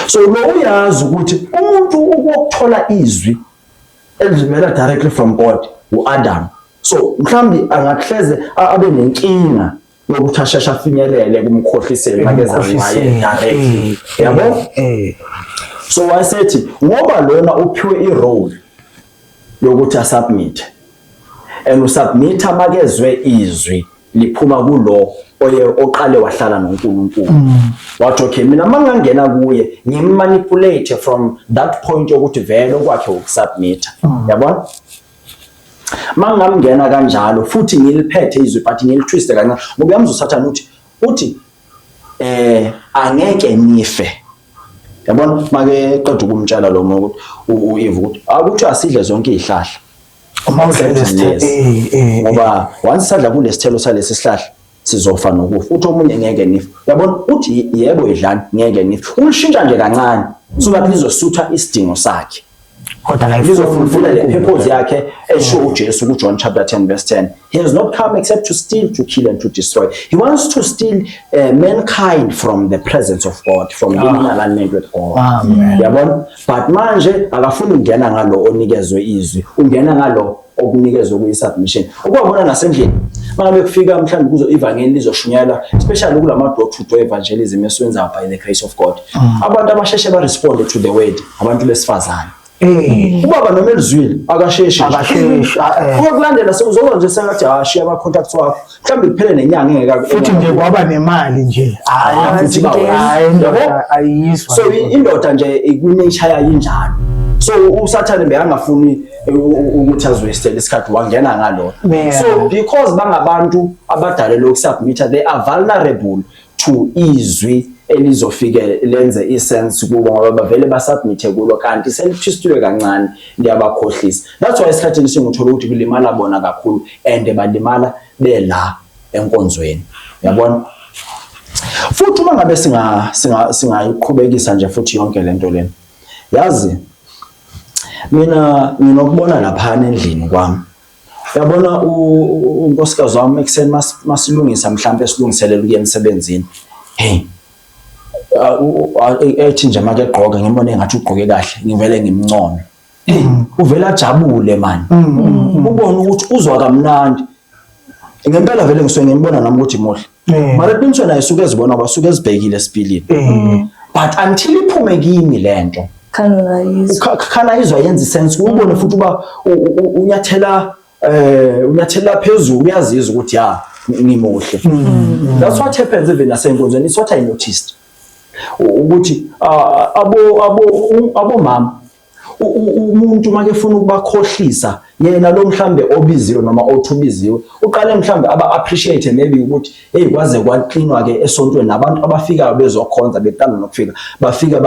B: So lo uyazi ukuthi umuntu ukuthola izwi elivela directly from God uAdam, so mhlambi angahleze abe nenkinga yokuthi asheshe afinyelele kumkhohliseli makeza ngaye directly, yabo. So wayesethi ngoba lona uphiwe i-role yokuthi asubmit, and usubmit makezwe izwi liphuma kulo oye oqale wahlala noNkulunkulu, wathi, "Okay, mina mangangena kuye ngimmanipulate from that point yokuthi vele okwakhe ukusubmit, yabona, mangamngena kanjalo futhi ngiliphethe izwi but ngilitwiste kancane," ngoba uyamzwa uSathane uthi angeke nife, yabona. Make qeda ukumtshela lo muntu ukuthi uEve ukuthi akuthi asidle zonke izihlahla
A: Uma udla lesithelo.
B: Yes. Ngoba once sadla kulesithelo salesi sihlahla sizofa nokufa. Uthi omunye, "Ngeke nife," uyabona. Uthi, "Yebo, idlani, ngeke nife." Ulishintsha nje kancane so that lizosutha isidingo sakhe,
A: Kodwa la
B: lizofulfilla le purpose yakhe esho uJesu kuJohn chapter 10 verse 10: "He has not come except to steal, to kill and to destroy." He wants to steal mankind from the presence of God, from being in alignment with God.
A: Amen.
B: Yabona, but manje akafuni ukungena ngalo onikezwe izwi, ungena ngalo okunikezwe kuyi-submission. Ukwabona nasendlini mangabe kufika mhlawumbe kuzo ivangeli lizoshunyayelwa, especially kulama door to door evangelism esiwenzayo by the grace of God, abantu abasheshe ba-respond to the word abantu besifazane. Ubaba noma elizwile akasheshi nje.
A: Akasheshi, ah.
B: Uyokulandela sekuzoba nje sengathi ashiya ama-contacts wakho, mhlawumbe kuphele nenyanga engeka.
A: Futhi nje kwaba nemali nje.
B: Hayi, futhi
A: Hayi indoda
B: Yabo?
A: ayiswa.
B: So indoda nje kwi-nature yayo injalo. So uSathane bekangafuni ukuthi azowastele isikhathi, wangena ngalo. So because bangabantu abadalelwe ukusubmita, they are vulnerable to izwi elizofike lenze isense kubo, ngoba bavele basubmithe kulo kanti selitwistiwe kancane, liyabakhohlisa. That's why esikhathini singuthola ukuthi kulimala bona kakhulu and balimala bela enkonzweni, yabona. Futhi uma ngabe singayiqhubekisa nje futhi yonke lento lena, yazi mina nginokubona laphana endlini kwami, uyabona, unkosikazi wami ekuseni masilungisa mhlambe silungiselela ukuya emsebenzini, hey, ethi nje make egqoka ngibone ngathi ugqoke kahle, ngivele ngimncome. Hey, uvela ajabule man, ubone ukuthi uzwa kamnandi ngempela. Vele ngisuke ngimbona nami ukuthi muhle, mara eqinisweni naye suke ezibona ngoba suke ezibhekile esipilini, but until iphume kimi lento
C: Khona
B: khana izwa yenza isense, ubone futhi uba unyathela unyathela phezulu, uyazizwa ukuthi ya, ngimuhle. That's what happens even nasenkonzweni. It's what I noticed, ukuthi ah, abomama Umuntu make efuna ukubakhohlisa, yena lo mhlambe obiziwe noma othi ubiziwe, uqale mhlambe aba appreciate maybe ukuthi, hey, kwaze kwaklinwa ke esontweni, nabantu abafikayo bezokhonza, beqala nokufika, bafika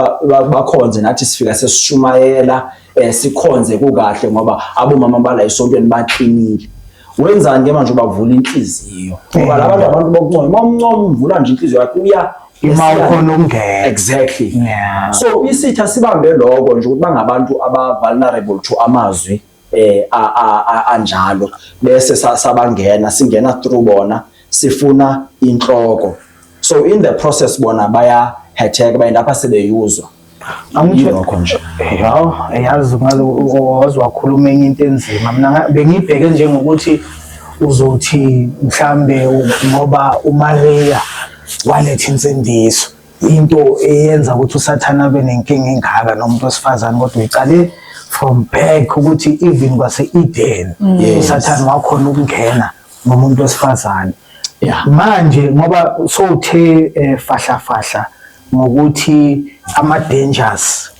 B: bakhonze, nathi sifika sesishumayela, sikhonze kukahle ngoba abomama bala esontweni baklinile. Wenzani ke manje? Ubavula inhliziyo, ngoba labantu, abantu bokuncoma, uma umncoma umvula nje inhliziyo yakhe, uya
A: Ima ukhona ukungena.
B: Exactly. So isitha sibambe lokho nje ukuthi bangabantu aba vulnerable to amazwi anjalo, bese sabangena, singena through bona, sifuna inhloko. So in the process bona bayahetheka, bayindapha sebeyuzwa. Yilokho nje.
A: Yaw, yazi ngaze waze wakhuluma enye into enzima. Mina bengibheke njengokuthi uzothi mhlambe ngoba uMaria waletha insindiso, into eyenza ukuthi uSathana abe nenkinga engaka nomuntu wesifazane, kodwa uyiqale from back ukuthi even kwase-Eden uSathane wakhona ukungena nomuntu wesifazane. Manje ngoba sowuthe fahla fahla ngokuthi ama dangers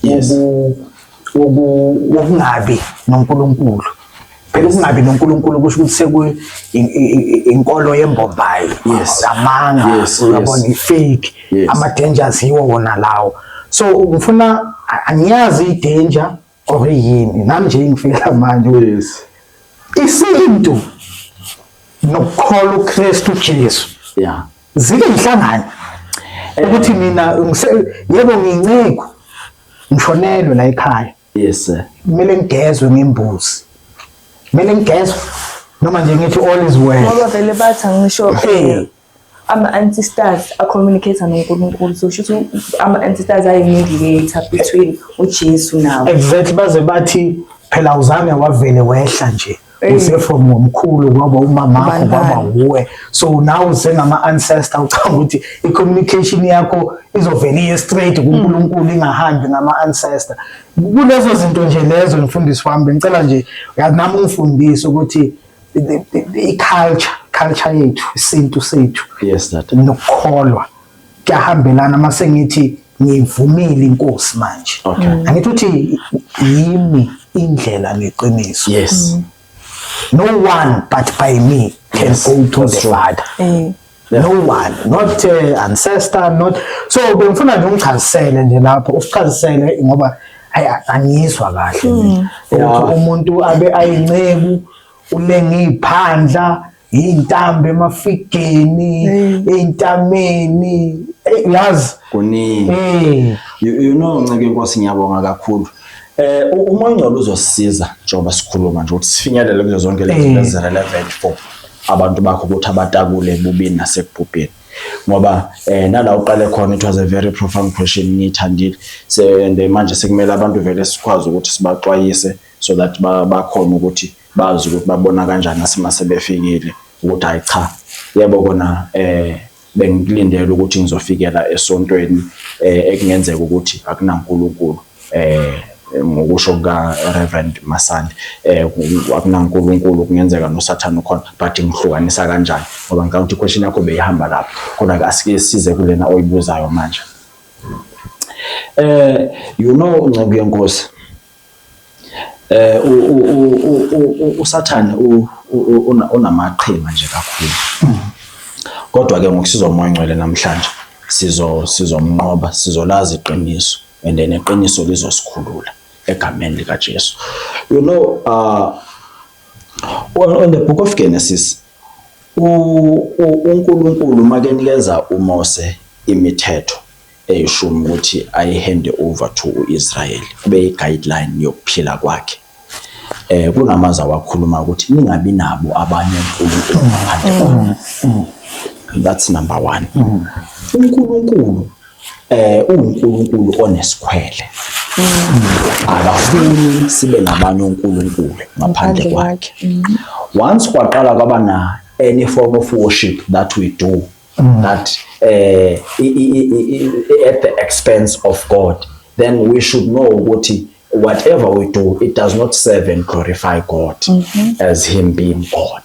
A: wokungabi noNkulunkulu, phela ukungabi noNkulunkulu kusho ukuthi seku inkolo yembombayi, amanga, uyabona, i-fake. Ama dangers yiwo wona lawo. So ngifuna, angiyazi i-danger or yini, nami nje ngifika manje, isintu nokukholwa uKristu Jesu zike zihlangane, ukuthi mina yebo ngiyinceku, ngishonelwe la ekhaya,
B: yes sir
A: kumele ngigezwe ngembuzi, kumele ngigezwe noma nje ngithi all is well?
C: Ngoba vele bathi, angisho, ama-ancestors a-communicate noNkulunkulu, so shuthi ama-ancestors ayi-mediator between uJesu nawo.
A: Exactly, baze bathi phela uzange wavele wehla nje, use from ngomkhulu, kwaba umamakho,
C: Ubani
A: kwaba
C: bani.
A: wuwe, so now usengama-ancestor. Ucabanga ukuthi i-communication yakho izovele iye straight kuNkulunkulu, ingahambi ngama-ancestor? Kulezo zinto nje lezo, mfundisi wami, bengicela nje, uyazi nami ungifundise ukuthi i-culture, culture yethu, isintu sethu
B: Yes, that.
A: nokukholwa kuyahambelana? Mase ngithi ngivumile inkosi manje, angithi uthi yimi indlela neqiniso, no one but by me can go to
B: That's
A: the
B: true.
A: Father. No one, not ancestor, not so. Bengifuna nje ungichazisele nje lapho, usichazisele, ngoba hayi, angizwa kahle mina ukuthi umuntu abe ayinceku, ulenga iphandla, intambo emafigeni, eyintameni, yazi.
B: Kuningi. You know Nceke inkosi, ngiyabonga kakhulu. Umoya ongcwele uzosisiza njengoba sikhuluma nje ukuthi sifinyelele kuzo zonke lezi zinto ezi-relevant for abantu bakho ukuthi abatakule ebubini nasekubhubheni. Ngoba nala uqale khona, it was a very profound question, ngiyithandile. Se and manje sekumele abantu vele sikwazi ukuthi sibaxwayise so that bakhona ukuthi bazi ukuthi babona kanjani asima sebefikile ukuthi hayi cha, yebo kona, bengikulindele ukuthi ngizofikela esontweni ekungenzeka ukuthi akunaNkulunkulu, ngokusho kuka Reverend Masandi, akunaNkulunkulu, kungenzeka noSathane ukhona, but ngihlukanisa kanjani? Ngoba ngicabanga ukuthi question yakho beyihamba lapho. Kodwa ke asike size kulena oyibuzayo manje. You know, Nceku yenkosi, uSathane unamaqhinga nje kakhulu, kodwa ke ngokusizwa uMoya oNgcwele namhlanje sizomnqoba, sizolazi iqiniso, and then iqiniso lizosikhulula egameni lika Jesu. You know, on the book of Genesis, uNkulunkulu makenikeza uMose imithetho eyishumi ukuthi ayi-hand over to uIsrael kube i-guideline yokuphila kwakhe, kunamazwi awakhuluma ukuthi ningabi nabo abanye onkulunkulu ngaphandle kwami. That's number 1. uNkulunkulu uNkulunkulu onesikhwele, akafuni sibe nabanye onkulunkulu ngaphandle kwakhe. Once kwaqala kwaba na any form of worship that we do that at the expense of God, then we should know ukuthi whatever we do, it does not serve and glorify God as him being God.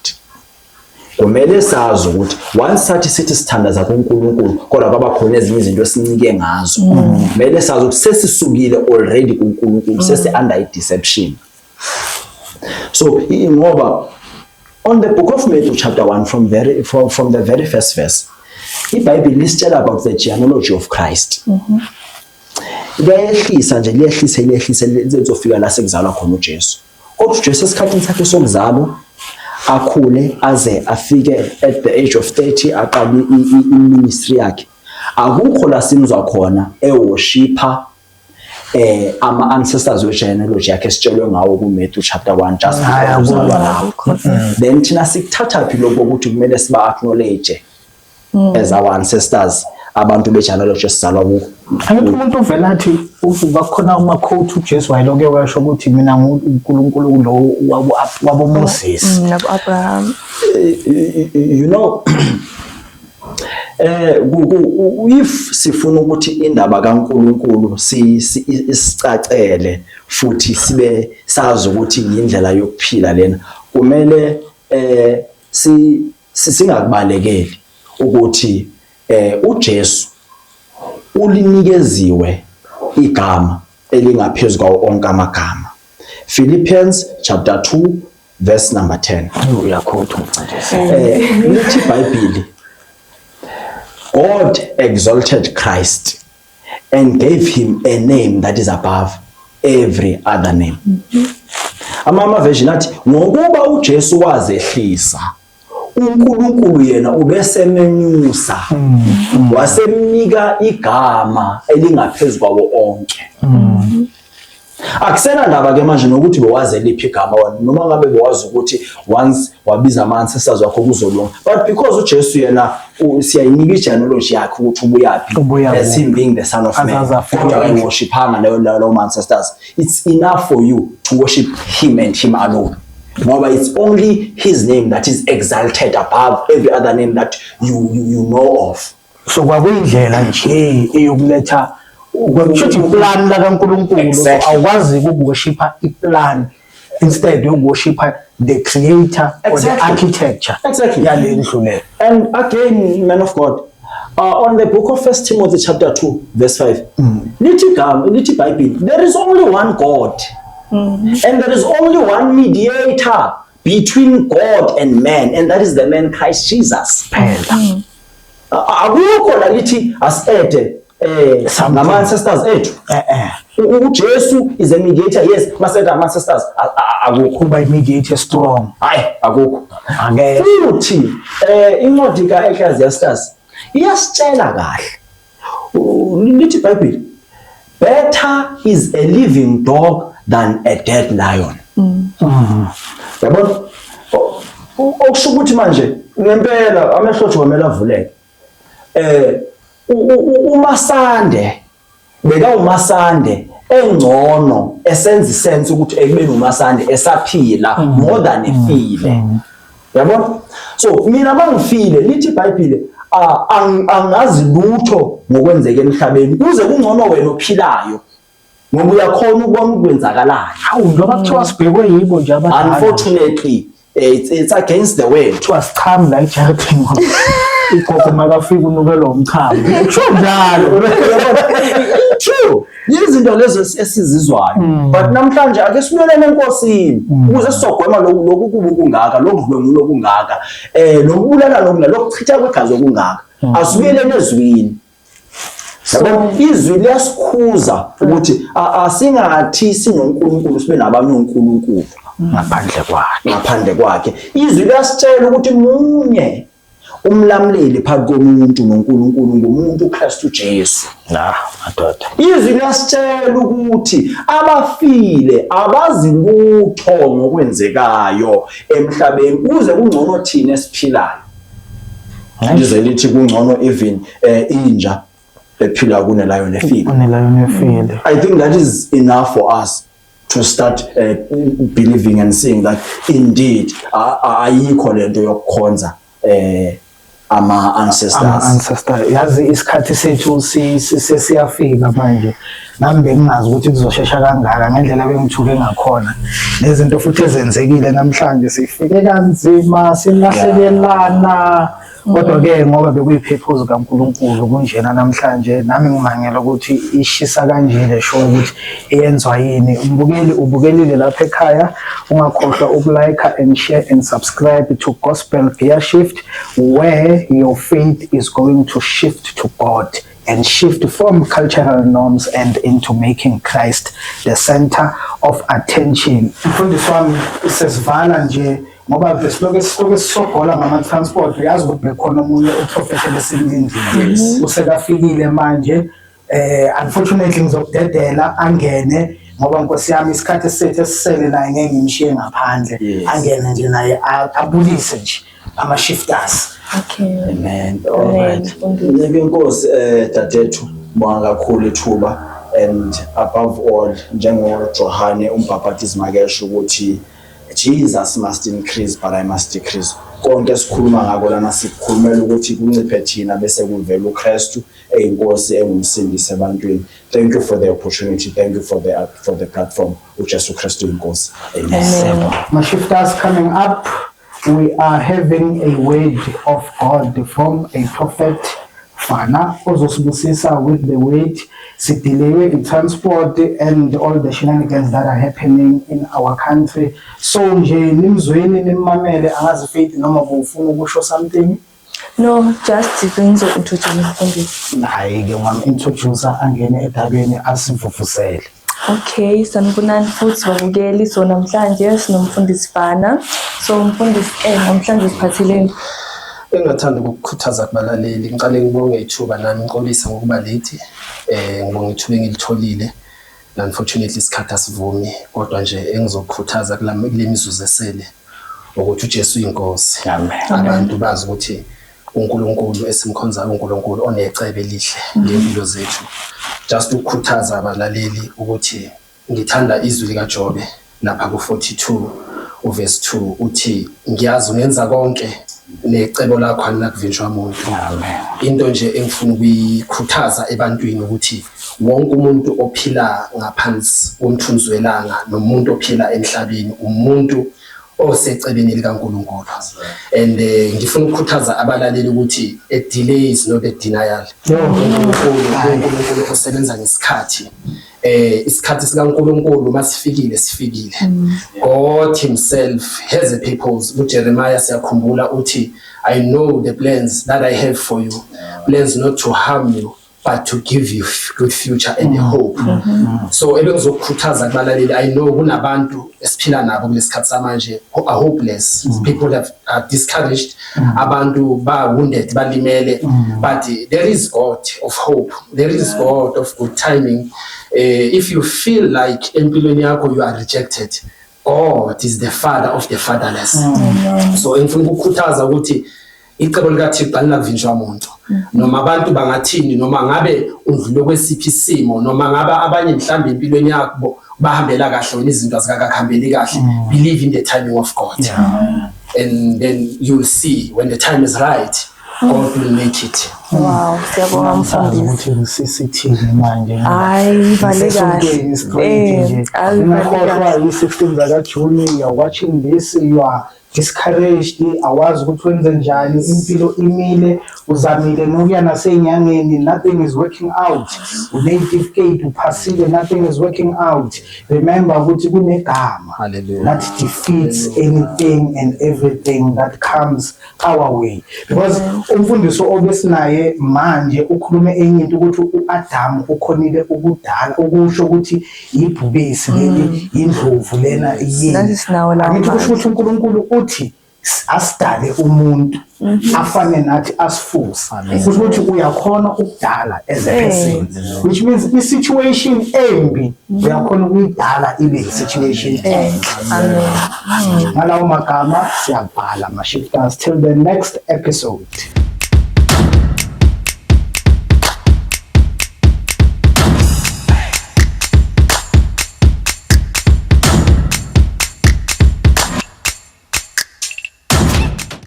B: Kumele sazi ukuthi once sathi sithi sithandaza kuNkulunkulu, kodwa kwaba khona ezinye izinto esincike ngazo, kumele sazi ukuthi sesisukile already kuNkulunkulu, sesi under i-deception. So ngoba on the book of Matthew chapter 1, from the very first verse, iBhayibheli lisitshela about the genealogy of Christ. Liyayehlisa nje, liyehlise, liyehlise, lizofika la sekuzalwa khona uJesu. Kodwa uJesu esikhathini sakhe sokuzalwa, akhule aze afike at the age of 30, aqale i-ministry yakhe, akukho la simzwa khona eworshipha ama ancestors we-genealogy yakhe esitshelwe ngawo ku-Matthew chapter 1 just
A: Hayi,
B: because uzalwa
A: akukho.
B: lapho. Then thina sikuthatha phi lokho ukuthi kumele siba acknowledge as our ancestors abantu be-genealogy esizalwa kuko?
A: Angithi umuntu uvela athi uvuka khona uma-quote, uJesu wayeloke washo ukuthi mina nguNkulunkulu lo wabo Moses.
C: Nabo Abraham.
B: If sifuna ukuthi indaba kaNkuluNkulu isicacele futhi sibe sazi ukuthi indlela yokuphila lena, kumele singakubalekeli ukuthi uJesu ulinikeziwe igama elingaphezulu kwawo onke amagama. Philippians chapter 2 verse number 10.
A: Uyaquote, mfundisi.
B: Lithi iBhayibheli, "God exalted Christ and gave him a name that is above every other name." Ama version athi ngokuba uJesu wazehlisa, uNkulunkulu yena ubesemenyusa wasemnika igama elingaphezulu kwawo onke. Akusena ndaba ke manje nokuthi bewazi liphi igama wena, noma ngabe bewazi ukuthi once wabiza ama ancestors wakho kuzolunga, but because uJesu yena siyayinika igenealogy yakhe ukuthi ubuyaphi
A: Ubuya
B: as
A: kuphi.
B: him being the son of man,
A: Azaze afike.
B: kodwa akayiworshiphanga leyo ancestors. It's enough for you to worship him and him alone, ngoba it's only his name that is exalted above every other name that you know of.
A: So kwakuyindlela nje eyokuletha, kusho iplan lakaNkulunkulu. Awukwazi ukuworshipha iplan instead yokuworshipha the creator or the architecture yale ndlu le.
B: And again, man of God, on the book of First Timothy chapter 2, verse 5, lithi igama, lithi iBhayibheli, there is only one God, and there is only one mediator between God and man, and that is the man Christ Jesus.
A: Phela.
B: Akukho la lithi asi-adde
A: Something.
B: ngama ancestors ethu. uJesu is a mediator, yes, maseda ama ancestors, akukho.
A: Kuba i-mediator strong.
B: Hayi, akukho.
A: Angeke.
B: Futhi incwadi kaEcclesiastes iyasitshela kahle. Lithi iBhayibheli, "Better is a living dog than a dead lion." Yabona, okusho ukuthi manje ngempela amehlo ethu kwamele avuleke. UMasande beka uMasande engcono, esenza isense ukuthi ekubeni uMasande esaphila more than efile, yabona. So mina mangifile, lithi iBhayibheli, angazi lutho ngokwenzeka emhlabeni, kuze kungcono wena ophilayo ngoba uyakhona ukubona ukwenzakalayo.
A: Hawu, njengoba kuthiwa sibhekwe yibo nje abadala.
B: Unfortunately, it's against the word.
A: Kuthiwa sichami la ejardini, igogo makafika unukelwa umchamo, kusho njalo.
B: True, yizinto lezo esizizwayo, but namhlanje ake sibuyelene eNkosini ukuze sizogwema lokhu kuba kungaka, lokudlwengula okungaka, lokubulala lokungaka, lokuchitha kwegazi okungaka. Asibuyelene ezwini. Yabo, izwi liyasikhuza ukuthi asingathi sinoNkulunkulu sibe nabanye onkulunkulu
A: ngaphandle kwakhe.
B: Ngaphandle kwakhe. Izwi liyasitshela ukuthi munye umlamleli phakathi komuntu noNkulunkulu, ngumuntu uKristu Jesu.
A: La madoda.
B: Izwi liyasitshela ukuthi abafile abazi lutho ngokwenzekayo emhlabeni, kuze kungcono thina esiphilayo. Lize lithi kungcono even inja ephila kunelion efile.
A: Kunelion efile.
B: I think that is enough for us to start believing and seeing that indeed ayikho lento yokukhonza. Ama-ancestors.
A: Ama-ancestor. Yazi, isikhathi sethu sesiyafika manje. Nami bengingazi ukuthi kuzoshesha kangaka ngendlela bengithuke ngakhona, nezinto futhi ezenzekile namhlanje. Sifike kanzima, silahlekelana, kodwa-ke ngoba bekuyi-purpose kaNkulunkulu kunjena namhlanje. Nami ngimangela ukuthi ishisa kanje le show, ukuthi iyenzwa yini. Umbukeli ubukelile lapha ekhaya, ungakhohlwa uku-like and share and subscribe to Gospel Gear Shift, where your faith is going to shift to God and shift from cultural norms and into making Christ the center of attention. Mfundisi wami, sesivala nje ngoba besiloke sisogola ngama-transport. Uyazi ukuthi bekhona omunye uprofethe besimlindile, usekafikile manje. Unfortunately ngizokudedela angene ngoba, nkosi yami, isikhathi sethu esisele naye ngeke ngimshiye ngaphandle. Angene nje naye, abulise nje ama-shifters.
C: Okay.
B: Amen.
C: Amen,
B: Alright.
C: mfundisi.
B: Nceku inkosi, dadethu, bonga kakhulu ithuba, and above all, njengoJohane umbhaphathizi makesho ukuthi Jesus must increase but I must decrease. Konke esikhuluma ngako lana sikukhulumela ukuthi kunciphe thina bese kuvela uKristu eyinkosi, engumsindisi ebantwini. Thank you for the opportunity. Thank you for the platform. UJesu Kristu inkosi. Amen.
C: Amen.
A: My shifters, coming up, we are having a word of God from a prophet Fana ozosibusisa with the word. Sidilewe i-transport and all the shenanigans that are happening in our country. So nje nimzweni, nimmamele. Angazi, Faith, noma bufuna ukusho something.
C: No, just ngizo-introduce umfundisi.
A: Hayi-ke, ungam-introduce angene edabeni, asivuvuzele.
C: Okay, sanibonani futhi babukeli. So namhlanje sinomfundisi Fana. So umfundisi, namhlanje siphatheleni?
D: Engingathanda ukukukhuthaza kubalaleli, ngiqale ngibonge ithuba nami, ngixolisa ngokuba late. Ngibonga ithuba engilitholile. Unfortunately isikhathi asivumi, kodwa nje engizokukhuthaza kule mizuzu esele ukuthi uJesu uyinkosi.
A: Amen.
D: Abantu bazi ukuthi uNkulunkulu esimkhonzayo uNkulunkulu onecebo elihle ngempilo zethu. Just ukukhuthaza abalaleli ukuthi ngithanda izwi likaJobe lapha ku-42 uverse 2, uthi, "Ngiyazi ungenza konke, necebo lakho alinakuvinjwa muntu."
A: Amen.
D: Into nje engifuna ukuyikhuthaza ebantwini ukuthi wonke umuntu ophila ngaphansi komthunzi welanga nomuntu ophila emhlabeni, umuntu osecebeni likaNkulunkulu. And ngifuna ukukhuthaza abalaleli ukuthi a delay is not a denial. uNkulunkulu usebenza ngesikhathi. Isikhathi sikaNkulunkulu masifikile, sifikile. God himself has a purpose. UJeremiah, siyakhumbula, uthi, "I know the plans that I have for you, plans not to harm you but to give you good future and a hope." So ebengizokukhuthaza kubalaleli, I know kunabantu esiphila nabo kulesikhathi samanje who are hopeless. People are discouraged, abantu ba wounded, balimele, but there is God of hope, there is God of good timing. If you feel like empilweni yakho you are rejected, God is the father of the fatherless. So engifuna ukukhuthaza ukuthi icebo likaThixo alinakuvinjwa muntu, noma abantu bangathini, noma ngabe undlule kwesiphi isimo, noma ngabe abanye mhlawumbe empilweni yakho bahambela kahle, wena izinto azikakakuhambeli kahle. Believe in the timing of God and then you'll see when the time is right, God will make it.
C: Wow, siyabonga
A: Angisazi
C: mfundisi.
A: Ukuthi sisithini manje.
C: Hayi, ivale kahle.
A: Ngisesontweni straight nje.
C: Hayi, ivale
A: Ungakhohlwa
C: kahle.
A: yi-16 zakaJuni. You are watching this, you are discouraged, awazi ukuthi wenze njani, impilo imile, uzamile nokuya nasey'nyangeni, nothing is working out, une-certificate, uphasile, nothing is working out. Remember ukuthi kunegama
D: Hallelujah.
A: that defeats anything and everything that comes our way, because umfundiso obesinaye manje ukhulume enye into ukuthi uAdam ukhonile ukudala, ukusho ukuthi ibhubesi leli, indlovu lena yini.
C: Nathi sinawo lawo
A: Angithi kusho
C: mandla.
A: ukuthi uNkulunkulu uthi asidale umuntu afane nathi, asifuse. Kusho ukuthi uyakhona ukudala as a person, which means i-situation embi uyakhona ukuyidala ibe i-situation enhle.
C: Amen.
A: Ngalawo magama siyabhala, ma-shifters, till the next episode.